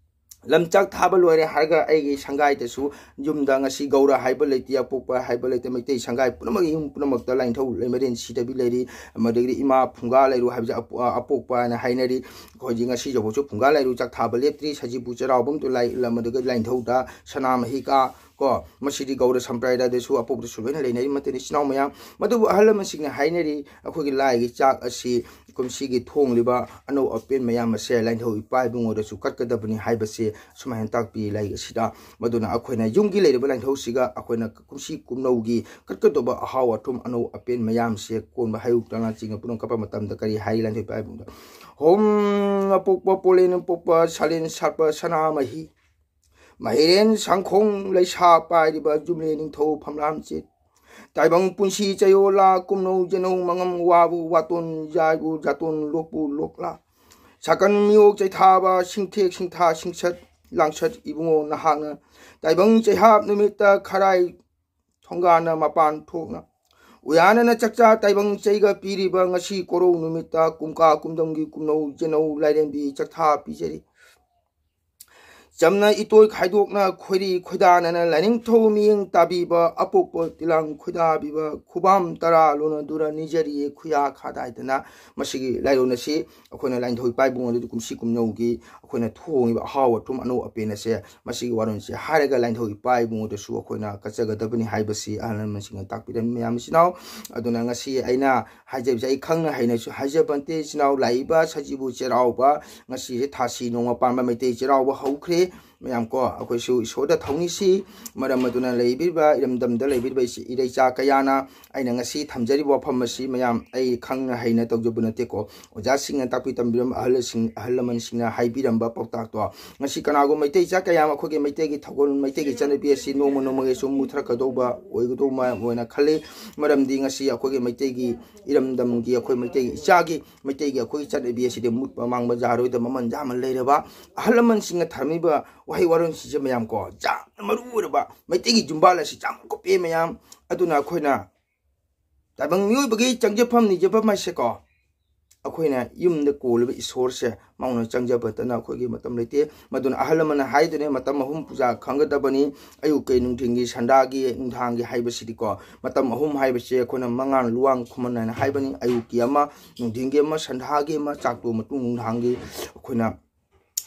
ꯂꯝꯆꯥꯛ ꯊꯥꯕ ꯂꯣꯏꯔꯦ ꯍꯥꯏꯔꯒ ꯑꯩꯒꯤ ꯁꯪꯒꯥꯏꯗꯁꯨ ꯌꯨꯝꯗ ꯉꯁꯤ ꯒꯧꯔ ꯍꯥꯏꯕ ꯂꯩꯇꯦ, ꯑꯄꯣꯛꯄ ꯍꯥꯏꯕ ꯂꯩꯇꯦ, ꯃꯩꯇꯩ ꯁꯪꯒꯥꯏ ꯄꯨꯝꯅꯃꯛ ꯌꯨꯝ ꯄꯨꯝꯅꯃꯛꯇ ꯂꯥꯏꯅꯤꯡꯊꯧ ꯂꯩꯃꯔꯦꯟ ꯁꯤꯗꯕꯤ ꯂꯩꯔꯤ꯫ ꯃꯗꯒꯤꯗꯤ ꯏꯃꯥ ꯐꯨꯡꯒꯥ ꯂꯩꯔꯨ ꯍꯥꯏꯕꯁꯦ ꯑꯄꯣ-, ꯑꯄꯣꯛꯄ ꯍꯥꯏꯅ ꯍꯥꯏꯅꯔꯤ꯫ ꯑꯩꯈꯣꯏꯗꯤ ꯉꯁꯤ ꯌꯧꯕꯁꯨ ꯐꯨꯡꯒꯥ ꯂꯩꯔꯨ ꯆꯥꯛ ꯊꯥꯕ ꯂꯦꯞꯇ꯭ꯔꯤ꯫ ꯁꯖꯤꯕꯨ ꯆꯩꯔꯥꯎꯕ ꯑꯃꯇ ꯂꯥꯏ-, ꯃꯗꯨꯒ ꯂꯥꯏꯅꯤꯡꯊꯧꯗ ꯁꯅꯥꯃꯍꯤ ꯀꯥ ꯀꯣ, ꯃꯁꯤꯗꯤ ꯒꯧꯔ ꯁꯝꯄ꯭ꯔꯗꯥꯌꯗꯁꯨ ꯑꯄꯣꯛꯄꯗꯁꯨ ꯂꯣꯏꯅ ꯂꯩꯅꯔꯤ꯫ ꯃꯇꯩ ꯏꯆꯤꯟ ꯏꯅꯥꯎ ꯃꯌꯥꯝ, ꯃꯗꯨꯕꯨ ꯑꯍꯜ ꯂꯃꯟꯁꯤꯡꯅ ꯍꯥꯏꯅꯔꯤ, ꯑꯩꯈꯣꯏꯒꯤ ꯂꯥꯏꯒꯤ ꯆꯥꯛ ꯑꯁꯤ ꯀꯨꯝꯁꯤꯒꯤ ꯊꯣꯡꯂꯤꯕ ꯑꯅꯧ ꯑꯄꯦꯟ ꯃꯌꯥꯝ ꯑꯁꯦ ꯂꯥꯏꯅꯤꯡꯊꯧ ꯏꯄꯥ ꯏꯕꯨꯡꯉꯣꯗꯁꯨ ꯀꯠꯀꯗꯕꯅꯤ ꯍꯥꯏꯕꯁꯦ ꯁꯨꯃꯥꯏꯅ ꯇꯥꯛꯄꯤ ꯂꯥꯏꯔꯤꯛ ꯑꯁꯤꯗ꯫ ꯃꯗꯨꯅ ꯑꯩꯈꯣꯏꯅ ꯌꯨꯝꯒꯤ ꯂꯩꯔꯤꯕ ꯂꯥꯏꯅꯤꯡꯊꯧꯁꯤꯒ ꯑꯩꯈꯣꯏꯅ ꯀꯨꯝꯁꯤ ꯀꯨꯝꯅꯧꯒꯤ ꯀꯠꯀꯗꯧꯕ ꯑꯍꯥꯎ ꯑꯊꯨꯝ ꯑꯅꯧ ꯑꯄꯦꯟ ꯃꯌꯥꯝꯁꯦ ꯀꯣꯟꯕ ꯍꯩꯌꯨ ꯇꯅꯆꯤꯡꯅ ꯄꯨꯝꯅꯃꯛ ꯀꯠꯄ ꯃꯇꯝꯗ ꯀꯔꯤ ꯍꯥꯏ ꯂꯥꯏꯅꯤꯡꯊꯧ ꯏꯄꯥ ꯏꯕꯨꯡꯗ? ꯍꯣꯝ ꯑꯄꯣꯛꯄ ꯄꯣꯂꯦꯟ ꯄꯣꯛꯄ ꯁꯥꯂꯦꯟ ꯁꯥꯠꯄ ꯁꯅꯥꯃꯍꯤ ꯃꯍꯩꯔꯦꯟ ꯁꯪꯈꯣꯡ ꯂꯩꯁꯥ ꯄꯥꯏꯔꯤꯕ ꯖꯨꯝꯂꯦ ꯅꯤꯡꯊꯧ ꯐꯝꯂꯥꯝꯆꯦ ꯇꯥꯏꯕꯪ ꯄꯨꯟꯁꯤ ꯆꯌꯣꯜꯂꯥ ꯀꯨꯝꯅꯧ ꯖꯅꯧ ꯃꯉꯝ ꯋꯥꯕꯨ ꯋꯥꯇꯣꯟ ꯌꯥꯏꯕꯨ ꯖꯥꯇꯣꯟ ꯂꯣꯛꯄꯨ ꯂꯣꯛꯂꯥ ꯁꯥꯀꯟ ꯃꯤꯑꯣꯛ ꯆꯩꯊꯥꯕ ꯁꯤꯡꯊꯦꯛ ꯁꯤꯡꯊꯥ ꯁꯤꯡꯁꯠ ꯂꯥꯡꯁꯠ ꯏꯕꯨꯡꯉꯣ ꯅꯍꯥꯛꯅ ꯇꯥꯏꯕꯪ ꯆꯩꯍꯥꯞ ꯅꯨꯃꯤꯠꯇ ꯈꯔꯥꯏ ꯊꯣꯡꯒꯥꯟꯅ ꯃꯄꯥꯟ ꯊꯣꯛꯅ ꯎꯌꯥꯅꯅ ꯆꯥꯛꯆꯥ ꯇꯥꯏꯕꯪ ꯆꯩꯒ ꯄꯤꯔꯤꯕ ꯉꯁꯤ ꯀꯣꯔꯧ ꯅꯨꯃꯤꯠꯇ ꯀꯨꯝꯀꯥ ꯀꯨꯝꯗꯝꯒꯤ ꯀꯨꯝꯅꯧ ꯖꯅꯧ ꯂꯥꯏꯔꯦꯝꯕꯤ ꯆꯥꯛꯊꯥ ꯄꯤꯖꯔꯤ꯫ ꯆꯝꯅ ꯏꯇꯣꯏ ꯈꯥꯏꯗꯣꯛꯅ ꯈꯣꯏꯔꯤ ꯈꯣꯏꯗꯥꯅꯅ ꯂꯥꯏꯅꯤꯡꯊꯧ ꯃꯤꯠꯌꯦꯡ ꯇꯥꯕꯤꯕ ꯑꯄꯣꯛꯄ ꯇꯤꯂꯥꯡ ꯈꯣꯏꯗꯥꯕꯤꯕ ꯈꯨꯕꯥꯝ ꯇꯔꯥ ꯂꯣꯟꯅꯗꯨꯅ ꯅꯤꯖꯔꯤꯌꯦ ꯈꯨꯌꯥ ꯈꯥꯗꯥꯏꯗꯅ꯫ ꯃꯁꯤꯒꯤ ꯂꯥꯏꯔꯣꯟ ꯑꯁꯤ ꯑꯩꯈꯣꯏꯅ ꯂꯥꯏꯅꯤꯡꯊꯧ ꯏꯄꯥ ꯏꯕꯨꯡꯉꯣꯗꯗꯤ ꯀꯨꯝꯁꯤ ꯀꯨꯝꯅꯧꯒꯤ ꯑꯩꯈꯣꯏꯅ ꯊꯣꯡꯉꯤꯕ ꯑꯍꯥꯎ ꯑꯊꯨꯝ ꯑꯅꯧ ꯑꯄꯦꯟ ꯑꯁꯦ ꯃꯁꯤꯒꯤ ꯋꯥꯔꯣꯟꯁꯦ ꯍꯥꯏꯔꯒ ꯂꯥꯏꯅꯤꯡꯊꯧ ꯏꯄꯥ ꯏꯕꯨꯡꯉꯣꯗꯁꯨ ꯑꯩꯈꯣꯏꯅ ꯀꯠꯆꯒꯗꯕꯅꯤ ꯍꯥꯏꯕꯁꯤ ꯑꯍꯜ ꯂꯃꯟꯁꯤꯡꯅ ꯇꯥꯛꯄꯤꯔꯝꯃꯤ ꯃꯌꯥꯝ ꯏꯆꯤꯟ ꯏꯅꯥꯎ꯫ ꯑꯗꯨꯅ ꯉꯁꯤ ꯑꯩꯅ ꯍꯥꯏꯖꯕꯁꯦ ꯑꯩ ꯈꯪꯅ ꯍꯩꯅꯁꯨ ꯍꯥꯏꯖꯕ ꯅꯠꯇꯦ ꯏꯆꯤꯟ ꯏꯅꯥꯎ꯫ ꯂꯥꯛꯏꯕ ꯁꯖꯤꯕꯨ ꯆꯩꯔꯥꯎꯕ ꯉꯁꯤꯁꯦ ꯊꯥꯁꯤ ꯅꯣꯡꯃ ꯄꯥꯟꯕ ꯃꯩꯇꯩ ꯆꯩꯔꯥꯎꯕ ꯍꯧꯈ꯭ꯔꯦ꯫ ꯃꯌꯥꯝ ꯀꯣ ꯑꯩꯈꯣꯏꯁꯨ ꯏꯁꯣꯔꯗ ꯊꯧꯅꯤꯁꯤ꯫ ꯃꯔꯝ ꯑꯗꯨꯅ ꯂꯩꯕꯤꯔꯤꯕ ꯏꯔꯝꯗꯝꯗ ꯂꯩꯕꯤꯔꯤꯕ ꯏꯆꯦ ꯏꯔꯩꯆꯥ ꯀꯌꯥꯅ ꯑꯩꯅ ꯉꯁꯤ ꯊꯝꯖꯔꯤꯕ ꯋꯥꯐꯝ ꯑꯁꯤ ꯃꯌꯥꯝ ꯑꯩ ꯈꯪꯅ ꯍꯩꯅ ꯇꯧꯖꯕ ꯅꯠꯇꯦꯀꯣ꯫ ꯑꯣꯖꯥꯁꯤꯡꯅ ꯇꯥꯛꯄꯤ ꯇꯝꯕꯤꯔꯝꯕ ꯑꯍꯜꯁꯤꯡ ꯑꯍꯜ ꯂꯃꯟꯁꯤꯡꯅ ꯍꯥꯏꯕꯤꯔꯝꯕ ꯄꯥꯎꯇꯥꯛꯇꯣ ꯉꯁꯤ ꯀꯅꯥꯒꯨꯝꯕ ꯃꯩꯇꯩ ꯏꯆꯥ ꯀꯌꯥ ꯑꯃ ꯑꯩꯈꯣꯏꯒꯤ ꯃꯩꯇꯩꯒꯤ ꯊꯧꯒꯜ ꯃꯩꯇꯩꯒꯤ ꯆꯠꯅꯕꯤ ꯑꯁꯤ ꯅꯣꯡꯃ ꯅꯣꯡꯃꯒꯤ ꯁꯨꯝ ꯃꯨꯊꯔꯛꯀꯗꯧꯕ ꯑꯣꯏꯒꯗꯧꯕ ꯑꯣꯏꯅ ꯈꯜꯂꯤ꯫ ꯃꯔꯝꯗꯤ ꯉꯁꯤ ꯑꯩꯈꯣꯏꯒꯤ ꯃꯩꯇꯩꯒꯤ ꯏꯔꯝꯗꯝꯒꯤ ꯑꯩꯈꯣꯏ ꯃꯩꯇꯩꯒꯤ ꯏꯆꯥꯒꯤ ꯃꯩꯇꯩꯒꯤ ꯑꯩꯈꯣꯏꯒꯤ ꯆꯠꯅꯕꯤ ꯑꯁꯤꯗꯤ ꯃꯨꯠꯄ ꯃꯥꯡꯕ ꯌꯥꯔꯣꯏꯗꯕ ꯃꯃꯜ ꯌꯥꯝꯅ ꯂꯩꯔꯕ ꯑꯍꯜ ꯂꯃꯟꯁꯤꯡꯅ ꯊꯝꯃꯤꯕ ꯋꯥꯍꯩ ꯋꯥꯔꯣꯜꯁꯤꯡꯁꯦ ꯃꯌꯥꯝ ꯀꯣ ꯌꯥꯝꯅ ꯃꯔꯨ ꯑꯣꯏꯔꯕ ꯃꯩꯇꯩꯒꯤ ꯖꯨꯝꯕꯥꯜ ꯑꯁꯤ ꯌꯥꯝ ꯀꯨꯞꯄꯦ ꯃꯌꯥꯝ꯫ ꯑꯗꯨꯅ ꯑꯩꯈꯣꯏꯅ ꯇꯥꯏꯕꯪ ꯃꯤꯑꯣꯏꯕꯒꯤ ꯆꯪꯖꯐꯝ ꯅꯤꯖꯐꯝ ꯍꯥꯏꯁꯦꯀꯣ ꯑꯩꯈꯣꯏꯅ ꯌꯨꯝꯗ ꯀꯣꯜꯂꯤꯕ ꯏꯁꯣꯔꯁꯦ ꯃꯉꯣꯟꯗ ꯆꯪꯖꯕꯇꯅ ꯑꯩꯈꯣꯏꯒꯤ ꯃꯇꯝ ꯂꯩꯇꯦ꯫ ꯃꯗꯨꯅ ꯑꯍꯜ ꯂꯃꯟꯅ ꯍꯥꯏꯗꯨꯅ ꯃꯇꯝ ꯑꯍꯨꯝ ꯄꯨꯖꯥ ꯈꯪꯒꯗꯕꯅꯤ꯫ ꯑꯌꯨꯛꯀꯤ ꯅꯨꯡꯊꯤꯟꯒꯤ ꯁꯟꯗꯥꯒꯤ ꯅꯨꯡꯗꯥꯡꯒꯤ ꯍꯥꯏꯕꯁꯤꯗꯤꯀꯣ ꯃꯇꯝ ꯑꯍꯨꯝ ꯍꯥꯏꯕꯁꯦ ꯑꯩꯈꯣꯏꯅ ꯃꯉꯥꯟ ꯂꯨꯋꯥꯡ ꯈꯨꯃꯟ ꯍꯥꯏꯅ ꯍꯥꯏꯕꯅꯤ꯫ ꯑꯌꯨꯛꯀꯤ ꯑꯃ ꯅꯨꯡꯊꯤꯟꯒꯤ ꯑꯃ ꯁꯟꯗꯥꯒꯤ ꯑꯃ ꯆꯥꯛꯇꯣꯛꯑ ꯃꯇꯨꯡ ꯅꯨꯡꯗꯥꯡꯒꯤ ꯑꯩꯈꯣꯏꯅ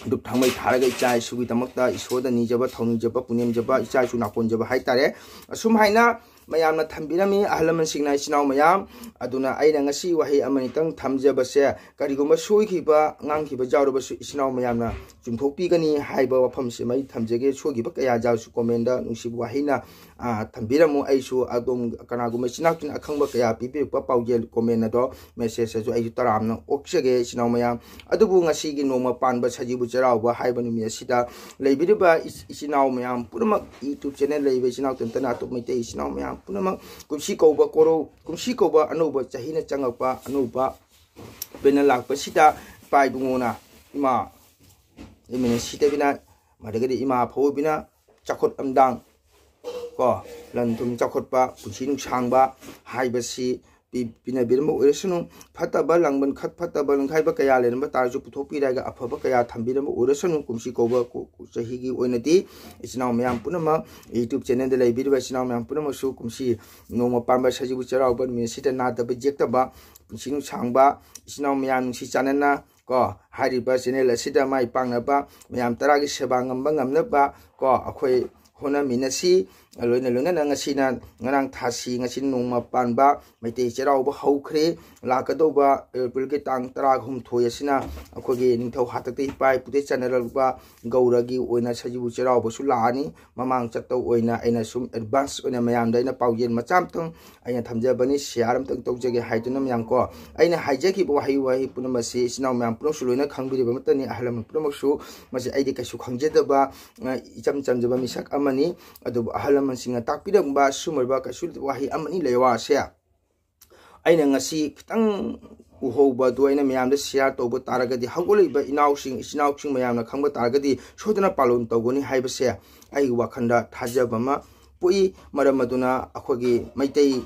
ꯙꯨꯞ ꯊꯥꯡꯃꯩ ꯊꯥꯔꯒ ꯏꯆꯥ ꯏꯁꯨꯒꯤꯗꯃꯛꯇ ꯏꯁꯣꯔꯗ ꯅꯤꯖꯕ ꯊꯧꯅꯤꯖꯕ ꯄꯨꯅꯦꯝꯖꯕ ꯏꯆꯥ ꯏꯁꯨ ꯅꯥꯀꯣꯟꯖꯕ ꯍꯥꯏꯇꯥꯔꯦ꯫ ꯑꯁꯨꯝ ꯍꯥꯏꯅ ꯃꯌꯥꯝꯅ ꯊꯝꯕꯤꯔꯝꯃꯤ, ꯑꯍꯜ ꯂꯃꯟꯁꯤꯡꯅ, ꯏꯆꯤꯟ ꯏꯅꯥꯎ ꯃꯌꯥꯝ꯫ ꯑꯗꯨꯅ ꯑꯩꯅ ꯉꯁꯤ ꯋꯥꯍꯩ ꯑꯃꯅꯤꯇꯪ ꯊꯝꯖꯕꯁꯦ, ꯀꯔꯤꯒꯨꯝꯕ ꯁꯣꯏꯈꯤꯕ ꯉꯥꯡꯈꯤꯕ ꯌꯥꯎꯔꯕꯁꯨ ꯏꯆꯤꯟ ꯏꯅꯥꯎ ꯃꯌꯥꯝꯅ ꯆꯨꯝꯊꯣꯛꯄꯤꯒꯅꯤ ꯍꯥꯏꯕ ꯋꯥꯐꯝꯁꯤꯃ ꯑꯩ ꯊꯝꯖꯒꯦ꯫ ꯁꯣꯏꯈꯤꯕ ꯀꯌꯥ ꯌꯥꯎꯔꯁꯨ comment ꯅꯨꯡꯁꯤꯕ ꯋꯥꯍꯩꯅ, ꯑ, ꯊꯝꯕꯤꯔꯝꯃꯨ꯫ ꯑꯩꯁꯨ ꯑꯗꯣꯝ ꯀꯅꯥꯒꯨꯝꯕ ꯏꯆꯤꯟ ꯏꯅꯥꯎꯁꯤꯡꯅ ꯑꯈꯪꯕ ꯀꯌꯥ ꯄꯤꯕꯤꯔꯛꯄ ꯄꯥꯎꯖꯦꯜ comment ꯑꯗꯣ message ꯑꯗꯨ ꯑꯩꯁꯨ ꯇꯔꯥꯝꯅ ꯑꯣꯛꯆꯒꯦ ꯏꯆꯤꯟ ꯏꯅꯥꯎ ꯃꯌꯥꯝ꯫ ꯑꯗꯨꯕꯨ ꯉꯁꯤꯒꯤ ꯅꯣꯡꯃ ꯄꯥꯟꯕ ꯁꯖꯤꯕꯨ ꯆꯩꯔꯥꯎꯕ ꯍꯥꯏꯕ ꯅꯨꯃꯤꯠ ꯑꯁꯤꯗ ꯂꯩꯕꯤꯔꯤꯕ ꯏꯆ-, ꯏꯆꯤꯟ ꯏꯅꯥꯎ ꯃꯌꯥꯝ ꯄꯨꯝꯅꯃꯛ, YouTube channel ꯂꯩꯕ ꯏꯆꯤꯟ ꯏꯅꯥꯎ ꯇꯟꯇꯅ ꯑꯇꯣꯞꯄ ꯃꯩꯇꯩ ꯏꯆꯤꯟ ꯏꯅꯥꯎ ꯃꯌꯥꯝ ꯄꯨꯝꯅꯃꯛ ꯀꯨꯝꯁꯤ ꯀꯧꯕ ꯀꯣꯔꯧ-, ꯀꯨꯝꯁꯤ ꯀꯧꯕ ꯑꯅꯧꯕ ꯆꯍꯤꯅ ꯆꯪꯉꯛꯄ, ꯑꯅꯧꯕ ꯄꯦꯟꯅ ꯂꯥꯛꯄꯁꯤꯗ ꯏꯄꯥ ꯏꯕꯨꯡꯉꯣꯅ, ꯏꯃꯥ ꯏꯃꯤꯅ ꯁꯤꯗꯕꯤꯅ, ꯃꯗꯒꯤꯗꯤ ꯏꯃꯥ ꯑꯐꯧꯕꯤꯅ ꯆꯥꯎꯈꯠ ꯑꯝꯗꯥꯡ ꯀꯣ, ꯂꯟ ꯊꯨꯝ ꯆꯥꯎꯈꯠꯄ, ꯄꯨꯟꯁꯤ ꯅꯨꯡꯁꯥꯡꯕ ꯍꯥꯏꯕꯁꯤ ꯄꯤ-, ꯄꯤꯅꯕꯤꯔꯝꯕ ꯑꯣꯏꯔꯁꯅꯨ꯫ ꯐꯠꯇꯕ ꯂꯥꯡꯕꯟ ꯈꯠ-, ꯐꯠꯇꯕ ꯂꯨꯡꯈꯥꯏꯕ ꯀꯌꯥ ꯂꯩꯔꯝꯕ ꯇꯥꯔꯁꯨ ꯄꯨꯊꯣꯛꯄꯤꯔꯒ ꯑꯐꯕ ꯀꯌꯥ ꯊꯝꯕꯤꯔꯝꯕ ꯑꯣꯏꯔꯁꯅꯨ꯫ ꯀꯨꯝꯁꯤ ꯀꯧꯕ ꯀꯨ-, ꯀꯨ-, ꯆꯍꯤꯒꯤ ꯑꯣꯏꯅꯗꯤ ꯏꯆꯤꯟ ꯏꯅꯥꯎ ꯃꯌꯥꯝ ꯄꯨꯝꯅꯃꯛ, YouTube channelꯗ ꯂꯩꯕꯤꯔꯤꯕ ꯏꯆꯤꯟ ꯏꯅꯥꯎ ꯃꯌꯥꯝ ꯄꯨꯝꯅꯃꯛꯁꯨ ꯀꯨꯝꯁꯤ ꯅꯣꯡꯃ ꯄꯥꯟꯕ ꯁꯖꯤꯕꯨ ꯆꯩꯔꯥꯎꯕ ꯅꯨꯃꯤꯠ ꯑꯁꯤꯗ ꯅꯥꯗꯕ ꯌꯦꯛꯇꯕ, ꯄꯨꯟꯁꯤ ꯅꯨꯡꯁꯥꯡꯕ, ꯏꯆꯤꯟ ꯏꯅꯥꯎ ꯃꯌꯥꯝ ꯅꯨꯡꯁꯤ ꯆꯥꯟꯅꯅ ꯀꯣ, ꯍꯥꯏꯔꯤꯕ channel ꯑꯁꯤꯗ ꯃꯥꯏ ꯄꯥꯛꯅꯕ, ꯃꯌꯥꯝ ꯇꯔꯥꯒꯤ ꯁꯦꯕꯥ ꯉꯝꯕ ꯉꯝꯅꯕ ꯀꯣ, ꯑꯩꯈꯣꯏ ꯍꯣꯠꯅꯃꯤꯟꯅꯁꯤ꯫ ꯂꯣꯏꯅ ꯂꯣꯏꯅꯅ ꯉꯁꯤꯅ, ꯉꯔꯥꯡ ꯊꯥꯁꯤ, ꯉꯁꯤ ꯅꯣꯡꯃ ꯄꯥꯟꯕ ꯃꯩꯇꯩ ꯆꯩꯔꯥꯎꯕ ꯍꯧꯈ꯭ꯔꯦ꯫ ꯂꯥꯛꯀꯗꯧꯕ Aprilꯒꯤ ꯇꯥꯡ ꯇꯔꯥꯍꯨꯝꯗꯣꯏ ꯑꯁꯤꯅ ꯑꯩꯈꯣꯏꯒꯤ ꯅꯤꯡꯊꯧ ꯍꯥꯛꯇꯛꯇ ꯏꯄꯥ ꯏꯄꯨꯗꯒꯤ ꯆꯠꯅꯔꯛꯄ ꯒꯧꯔꯒꯤ ꯑꯣꯏꯅ ꯁꯖꯤꯕꯨ ꯆꯩꯔꯥꯎꯕꯁꯨ ꯂꯥꯛꯑꯅꯤ꯫ ꯃꯃꯥꯡ ꯆꯠꯇꯧ ꯑꯣꯏꯅ ꯑꯩꯅ ꯁꯨꯝ advance ꯑꯣꯏꯅ ꯃꯌꯥꯝꯗ ꯑꯩꯅ ꯄꯥꯎꯖꯦꯜ ꯃꯆꯥ ꯑꯃꯇꯪ ꯑꯩꯅ ꯊꯝꯖꯕꯅꯤ, share ꯑꯃꯇꯪ ꯇꯧꯖꯒꯦ ꯍꯥꯏꯗꯨꯅ ꯃꯌꯥꯝ ꯀꯣ꯫ ꯑꯩꯅ ꯍꯥꯏꯖꯈꯤꯕ ꯋꯥꯍꯩ ꯋꯥꯍꯩ ꯄꯨꯝꯅꯃꯛ ꯑꯁꯤ ꯏꯆꯤꯟ ꯏꯅꯥꯎ ꯃꯌꯥꯝ ꯄꯨꯝꯅꯃꯛꯁꯨ ꯂꯣꯏꯅ ꯈꯪꯕꯤꯔꯤꯕ ꯑꯃꯠꯇꯅꯤ꯫ ꯑꯍꯜ ꯂꯃꯟ ꯄꯨꯝꯅꯃꯛꯁꯨ ꯃꯁꯤ ꯑꯩꯗꯤ ꯀꯩꯁꯨ ꯈꯪꯖꯗꯕ, ꯑ, ꯏꯆꯝ ꯆꯝꯖꯕ ꯃꯤꯁꯛ ꯑꯃꯅꯤ꯫ ꯑꯗꯨꯕꯨ ꯑꯍꯜ ꯂꯃꯟꯁꯤꯡꯅ ꯇꯥꯛꯄꯤꯔꯝꯕ ꯁꯨꯝꯕ ꯀꯩꯁꯨ ꯋꯥꯍꯩ ꯑꯃꯅꯤ ꯂꯩꯋꯥꯁꯦ꯫ ꯑꯩꯅ ꯉꯁꯤ ꯈꯤꯇꯪ ꯎꯍꯧꯕ ꯑꯗꯨ ꯑꯩꯅ ꯃꯌꯥꯝꯗ share ꯇꯧꯕ ꯇꯥꯔꯒꯗꯤ, ꯍꯧꯒꯠꯂꯛꯏꯕ ꯏꯅꯥꯎꯁꯤꯡ, ꯏꯆꯤꯟ ꯏꯅꯥꯎꯁꯤꯡ ꯃꯌꯥꯝꯅ ꯈꯪꯕ ꯇꯥꯔꯒꯗꯤ ꯁꯣꯏꯗꯅ ꯄꯥꯂꯣꯟ ꯇꯧꯒꯅꯤ ꯍꯥꯏꯕꯁꯦ ꯑꯩꯒꯤ ꯋꯥꯈꯜꯗ ꯊꯥꯖꯕ ꯑꯃ ꯄꯣꯛꯏ꯫ ꯃꯔꯝ ꯑꯗꯨꯅ ꯑꯩꯈꯣꯏꯒꯤ ꯃꯩꯇꯩ,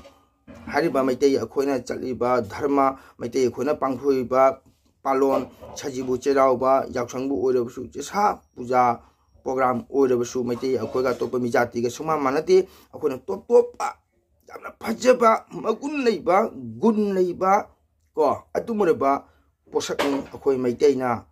ꯍꯥꯏꯔꯤꯕ ꯃꯩꯇꯩ ꯑꯩꯈꯣꯏꯅ ꯆꯠꯂꯤꯕ ꯙꯔꯃ, ꯃꯩꯇꯩ ꯑꯩꯈꯣꯏꯅ ꯄꯥꯡꯊꯣꯛꯏꯕ ꯄꯥꯂꯣꯟ, ꯁꯖꯤꯕꯨ ꯆꯩꯔꯥꯎꯕ, ꯌꯥꯎꯁꯪꯕꯨ ꯑꯣꯏꯔꯕꯁꯨ, ꯆꯦꯁꯥ ꯄꯨꯖꯥ program ꯑꯣꯏꯔꯕꯁꯨ, ꯃꯩꯇꯩ ꯑꯩꯈꯣꯏꯒ ꯑꯇꯣꯞꯄ ꯃꯤ ꯖꯥꯇꯤꯒ ꯁꯨꯡꯃꯥꯟ ꯃꯥꯟꯅꯗꯦ꯫ ꯑꯩꯈꯣꯏꯅ ꯇꯣꯞ ꯇꯣꯞꯄ ꯌꯥꯝꯅ ꯐꯖꯕ, ꯃꯒꯨꯟ ꯂꯩꯕ, ꯒꯨꯟ ꯂꯩꯕ ꯀꯣ, ꯑꯗꯨꯒꯨꯝꯂꯕ ꯄꯣꯠꯁꯛꯅꯤ ꯑꯩꯈꯣꯏ ꯃꯩꯇꯩꯅ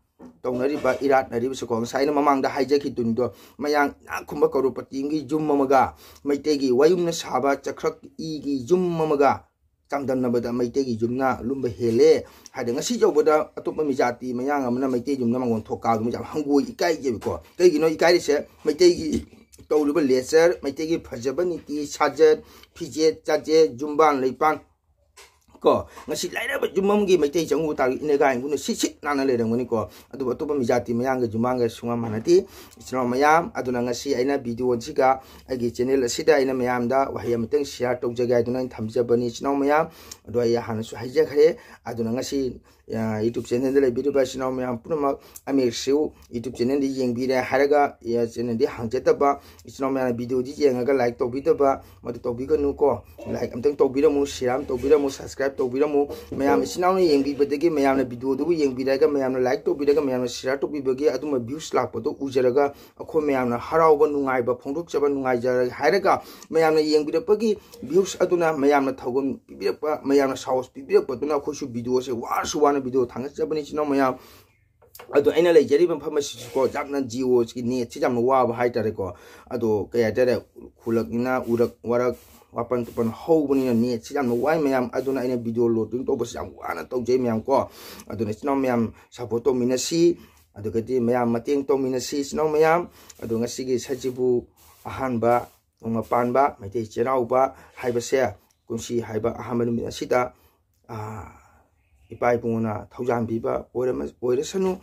ꯇꯧꯅꯔꯤꯕ ꯏꯔꯥꯠꯅꯔꯤꯕꯁꯤꯀꯣ, ꯉꯁꯥꯏ ꯑꯩꯅ ꯃꯃꯥꯡꯗ ꯍꯥꯏꯖꯈꯤꯗꯨꯅꯤꯗꯣ, ꯃꯌꯥꯡ ꯏꯅꯥꯛ ꯈꯨꯟꯕ ꯀꯔꯣꯔꯄꯇꯤ ꯑꯃꯒꯤ ꯌꯨꯝ ꯑꯃꯒ, ꯃꯩꯇꯩꯒꯤ ꯋꯥꯌꯨꯝꯅ ꯁꯥꯕ ꯆꯥꯛꯈ꯭ꯔꯛ ꯏꯒꯤ ꯌꯨꯝ ꯑꯃꯒ ꯆꯥꯡꯗꯝꯅꯕꯗ ꯃꯩꯇꯩꯒꯤ ꯌꯨꯝꯅ ꯂꯨꯝꯕ ꯍꯦꯜꯂꯦ ꯍꯥꯏꯗꯤ, ꯉꯁꯤ ꯌꯧꯕꯗ ꯑꯇꯣꯞꯄ ꯃꯤꯖꯥꯇꯤ ꯃꯌꯥꯡ ꯑꯃꯅ ꯃꯩꯇꯩ ꯌꯨꯝꯗ ꯃꯥꯡꯒꯣꯟ ꯊꯣꯛꯀꯥꯕꯗꯨ ꯌꯥꯝ ꯍꯪꯒꯣꯏ ꯏꯀꯥꯏꯖꯩꯕꯀꯣ꯫ ꯀꯩꯒꯤꯅꯣ ꯏꯀꯥꯏꯔꯤꯁꯦ? ꯃꯩꯇꯩꯒꯤ ꯇꯧꯔꯤꯕ ꯂꯦꯆꯔ, ꯃꯩꯇꯩꯒꯤ ꯐꯖꯕ ꯅꯤꯇꯤ ꯁꯥꯖꯠ, ꯐꯤꯖꯦꯠ ꯆꯥꯖꯦꯠ, ꯌꯨꯝꯕꯥꯟ ꯂꯩꯄꯥꯟ ꯀꯣ, ꯉꯁꯤ ꯂꯥꯏꯔꯕ ꯌꯨꯝ ꯑꯃꯒꯤ ꯃꯩꯇꯩ ꯆꯪꯉꯨ ꯇꯥꯔꯒ ꯏꯅꯒꯥꯏ ꯏꯪꯒꯨꯅ ꯁꯤꯠ ꯁꯤꯠ ꯅꯥꯟꯅ ꯂꯩꯔꯝꯒꯅꯤꯀꯣ꯫ ꯑꯗꯨꯕꯨ ꯑꯇꯣꯞꯄ ꯃꯤꯖꯥꯇꯤ ꯃꯌꯥꯡꯒ ꯌꯨꯝꯕꯥꯟꯒ ꯁꯨꯡꯃꯥꯟ ꯃꯥꯟꯅꯗꯦ꯫ ꯏꯆꯤꯟ ꯏꯅꯥꯎ ꯃꯌꯥꯝ, ꯑꯗꯨꯅ ꯉꯁꯤ ꯑꯩꯅ ꯚꯤꯗꯤꯑꯣꯁꯤꯒ ꯑꯩꯒꯤ ꯆꯦꯅꯦꯜ ꯑꯁꯤꯗ ꯑꯩꯅ ꯃꯌꯥꯝꯗ ꯋꯥꯍꯩ ꯑꯃꯇꯪ ꯁꯤꯌꯥꯔ ꯇꯧꯖꯒꯦ ꯍꯥꯏꯗꯨꯅ ꯑꯩꯅ ꯊꯝꯖꯕꯅꯤ꯫ ꯏꯆꯤꯟ ꯏꯅꯥꯎ ꯃꯌꯥꯝ, ꯑꯗꯣ ꯑꯩ ꯍꯥꯟꯅꯁꯨ ꯍꯥꯏꯖꯈ꯭ꯔꯦ꯫ ꯑꯗꯨꯅ ꯉꯁꯤ, ꯑ, YouTube ꯆꯦꯅꯦꯜꯗ ꯂꯩꯕꯤꯔꯤꯕ ꯏꯆꯤꯟ ꯏꯅꯥꯎ ꯃꯌꯥꯝ ꯄꯨꯝꯅꯃꯛ ꯑꯃꯤꯔꯁꯤꯎ YouTube ꯆꯦꯅꯦꯜꯗ ꯌꯦꯡꯕꯤꯔꯦ ꯍꯥꯏꯔꯒ, ꯑ, ꯆꯦꯅꯦꯜꯗꯤ ꯍꯥꯡꯖꯗꯕ ꯏꯆꯤꯟ ꯏꯅꯥꯎ ꯃꯌꯥꯝꯅ ꯚꯤꯗꯤꯑꯣꯗꯤ ꯌꯦꯡꯉꯒ ꯂꯥꯏꯛ ꯇꯧꯕꯤꯗꯕ, ꯃꯗꯨ ꯇꯧꯕꯤꯒꯅꯨꯀꯣ꯫ ꯂꯥꯏꯛ ꯑꯝꯇꯪ ꯇꯧꯕꯤꯔꯝꯃꯨ, ꯁꯤꯌꯥꯔ ꯑꯃ ꯇꯧꯕꯤꯔꯝꯃꯨ, ꯁꯕꯁꯀ꯭ꯔꯥꯏꯕ ꯇꯧꯕꯤꯔꯝꯃꯨ꯫ ꯃꯌꯥꯝ ꯏꯆꯤꯟ ꯏꯅꯥꯎꯅ ꯌꯦꯡꯕꯤꯕꯗꯒꯤ, ꯃꯌꯥꯝꯅ ꯚꯤꯗꯤꯑꯣꯗꯨꯕꯨ ꯌꯦꯡꯕꯤꯔꯒ, ꯃꯌꯥꯝꯅ ꯂꯥꯏꯛ ꯇꯧꯕꯤꯔꯒ, ꯃꯌꯥꯝꯅ ꯁꯤꯌꯥꯔ ꯇꯧꯕꯤꯕꯒꯤ ꯑꯗꯨꯝꯕ ꯚ꯭ꯌꯨꯁ ꯂꯥꯛꯄꯗꯣ ꯎꯖꯔꯒ ꯑꯩꯈꯣꯏ ꯃꯌꯥꯝꯅ ꯍꯔꯥꯎꯕ, ꯅꯨꯡꯉꯥꯏꯕ ꯐꯣꯡꯗꯣꯛꯆꯕ, ꯅꯨꯡꯉꯥꯏꯖꯔꯒꯦ ꯍꯥꯏꯔꯒ ꯃꯌꯥꯝꯅ ꯌꯦꯡꯕꯤꯔꯛꯄꯒꯤ ꯚ꯭ꯌꯨꯁ ꯑꯗꯨꯅ ꯃꯌꯥꯝꯅ ꯊꯧꯒꯜ ꯄꯤꯕꯤꯔꯛꯄ, ꯃꯌꯥꯝꯅ ꯁꯥꯍꯣꯁ ꯄꯤꯕꯤꯔꯛꯄꯗꯨꯅ ꯑꯩꯈꯣꯏꯁꯨ ꯚꯤꯗꯤꯑꯣꯁꯦ ꯋꯥꯔꯁꯨ ꯋꯥꯅ ꯚꯤꯗꯤꯑꯣ ꯊꯥꯡꯒꯠꯆꯕꯅꯤ ꯏꯆꯤꯟ ꯏꯅꯥꯎ ꯃꯌꯥꯝ꯫ ꯑꯗꯣ ꯑꯩꯅ ꯂꯩꯖꯔꯤꯕ ꯃꯐꯝ ꯑꯁꯤꯁꯨꯀꯣ, ꯌꯥꯝꯅ ꯖꯤꯑꯣꯁꯀꯤ ꯅꯦꯠꯁꯤ ꯌꯥꯝꯅ ꯋꯥꯕ ꯍꯥꯏꯇꯥꯔꯦꯀꯣ꯫ ꯑꯗꯣ ꯀꯩ ꯍꯥꯏꯇꯥꯔꯦ, ꯈꯨꯜꯂꯛꯅꯤꯅ ꯎꯔꯛ ꯋꯥꯔꯛ ꯋꯥꯄꯟ ꯇꯨꯄꯟ ꯍꯧꯕꯅꯤꯅ ꯅꯦꯠꯁꯤ ꯌꯥꯝꯅ ꯋꯥꯏ ꯃꯌꯥꯝ꯫ ꯑꯗꯨꯅ ꯑꯩꯅ ꯚꯤꯗꯤꯑꯣ ꯂꯣꯗꯤꯡ ꯇꯧꯕꯁꯤ ꯌꯥꯝ ꯋꯥꯅ ꯇꯧꯖꯩ ꯃꯌꯥꯝ ꯀꯣ꯫ ꯑꯗꯨꯅ ꯏꯆꯤꯟ ꯏꯅꯥꯎ ꯃꯌꯥꯝ ꯁꯞꯄꯣꯔꯠ ꯇꯧꯃꯤꯟꯅꯁꯤ, ꯑꯗꯨꯒꯗꯤ ꯃꯌꯥꯝ ꯃꯇꯦꯡ ꯇꯧꯃꯤꯟꯅꯁꯤ ꯏꯆꯤꯟ ꯏꯅꯥꯎ ꯃꯌꯥꯝ꯫ ꯑꯗꯣ ꯉꯁꯤꯒꯤ ꯁꯖꯤꯕꯨ ꯑꯍꯥꯟꯕ ꯅꯣꯡꯃ ꯄꯥꯟꯕ ꯃꯩꯇꯩ ꯆꯩꯔꯥꯎꯕ ꯍꯥꯏꯕꯁꯦ, ꯀꯨꯝꯁꯤ ꯍꯥꯏꯕ ꯑꯍꯥꯟꯕ ꯅꯨꯃꯤꯠ ꯑꯁꯤꯗ, ꯑꯥ, ꯏꯄꯥ ꯏꯄꯨꯅ ꯊꯧꯖꯥꯟꯕꯤꯕ ꯑꯣꯏꯔꯝ-, ꯑꯣꯏꯔꯁꯅꯨ,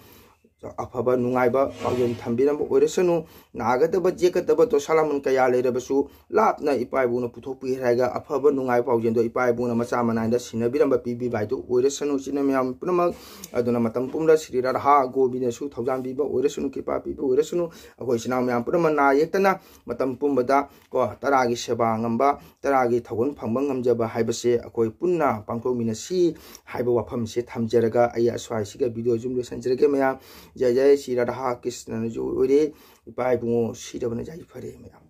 ꯑꯐꯕ ꯅꯨꯡꯉꯥꯏꯕ ꯄꯥꯎꯖꯦꯜ ꯊꯝꯕꯤꯔꯝꯕ ꯑꯣꯏꯔꯁꯅꯨ, ꯅꯥꯒꯗꯕ ꯌꯦꯛꯀꯗꯕ ꯗꯣꯁꯥ ꯂꯥꯃꯟ ꯀꯌꯥ ꯂꯩꯔꯕꯁꯨ ꯂꯥꯞꯅ ꯏꯄꯥ ꯏꯄꯨꯅ ꯄꯨꯊꯣꯛꯄꯤꯔꯒ ꯑꯐꯕ ꯅꯨꯡꯉꯥꯏꯕ ꯄꯥꯎꯖꯦꯜꯗꯣ ꯏꯄꯥ ꯏꯄꯨꯅ ꯃꯆꯥ ꯃꯅꯥꯏꯗ ꯁꯤꯟꯅꯕꯤꯔꯝꯕ ꯄꯤꯕꯤꯕ ꯍꯥꯏꯗꯨ ꯑꯣꯏꯔꯁꯅꯨ ꯏꯆꯤꯟ ꯏꯅꯥꯎ ꯃꯌꯥꯝ ꯄꯨꯝꯅꯃꯛ꯫ ꯑꯗꯨꯅ ꯃꯇꯝ ꯄꯨꯝꯕꯗ ꯁ꯭ꯔꯤ ꯔꯥꯙꯥ ꯒꯣꯕꯤꯟꯗꯁꯨ ꯊꯧꯖꯥꯟꯕꯤꯕ ꯑꯣꯏꯔꯁꯅꯨ, ꯀ꯭ꯔꯤꯄꯥ ꯄꯤꯕ ꯑꯣꯏꯔꯁꯅꯨ꯫ ꯑꯩꯈꯣꯏ ꯏꯆꯤꯟ ꯏꯅꯥꯎ ꯃꯌꯥꯝ ꯄꯨꯝꯅꯃꯛ ꯅꯥ ꯌꯦꯛꯇꯅ ꯃꯇꯝ ꯄꯨꯝꯕꯗ ꯀꯣ, ꯇꯔꯥꯒꯤ ꯁꯦꯕꯥ ꯉꯝꯕ, ꯇꯔꯥꯒꯤ ꯊꯧꯒꯜ ꯐꯪꯕ ꯉꯝꯖꯕ ꯍꯥꯏꯕꯁꯦ ꯑꯩꯈꯣꯏ ꯄꯨꯟꯅ ꯄꯥꯡꯊꯣꯛꯃꯤꯟꯅꯁꯤ ꯍꯥꯏꯕ ꯋꯥꯐꯝꯁꯦ ꯊꯝꯖꯔꯒ ꯑꯩ ꯑꯁ꯭ꯋꯥꯏꯁꯤꯒ ꯚꯤꯗꯤꯑꯣꯁꯤ ꯑꯗꯨꯝ ꯂꯣꯏꯁꯤꯟꯖꯔꯒꯦ ꯃꯌꯥꯝ꯫ ꯖꯩ ꯖꯩ ꯁ꯭ꯔꯤ ꯔꯥꯙꯥ ꯀ꯭ꯔꯤꯁꯅꯅꯁꯨ ꯑꯣꯏꯔꯦ, ꯏꯄꯥ ꯏꯕꯨꯡꯉꯣ ꯁꯤꯔꯕꯅ ꯌꯥꯏꯐꯔꯦ ꯃꯌꯥꯝ꯫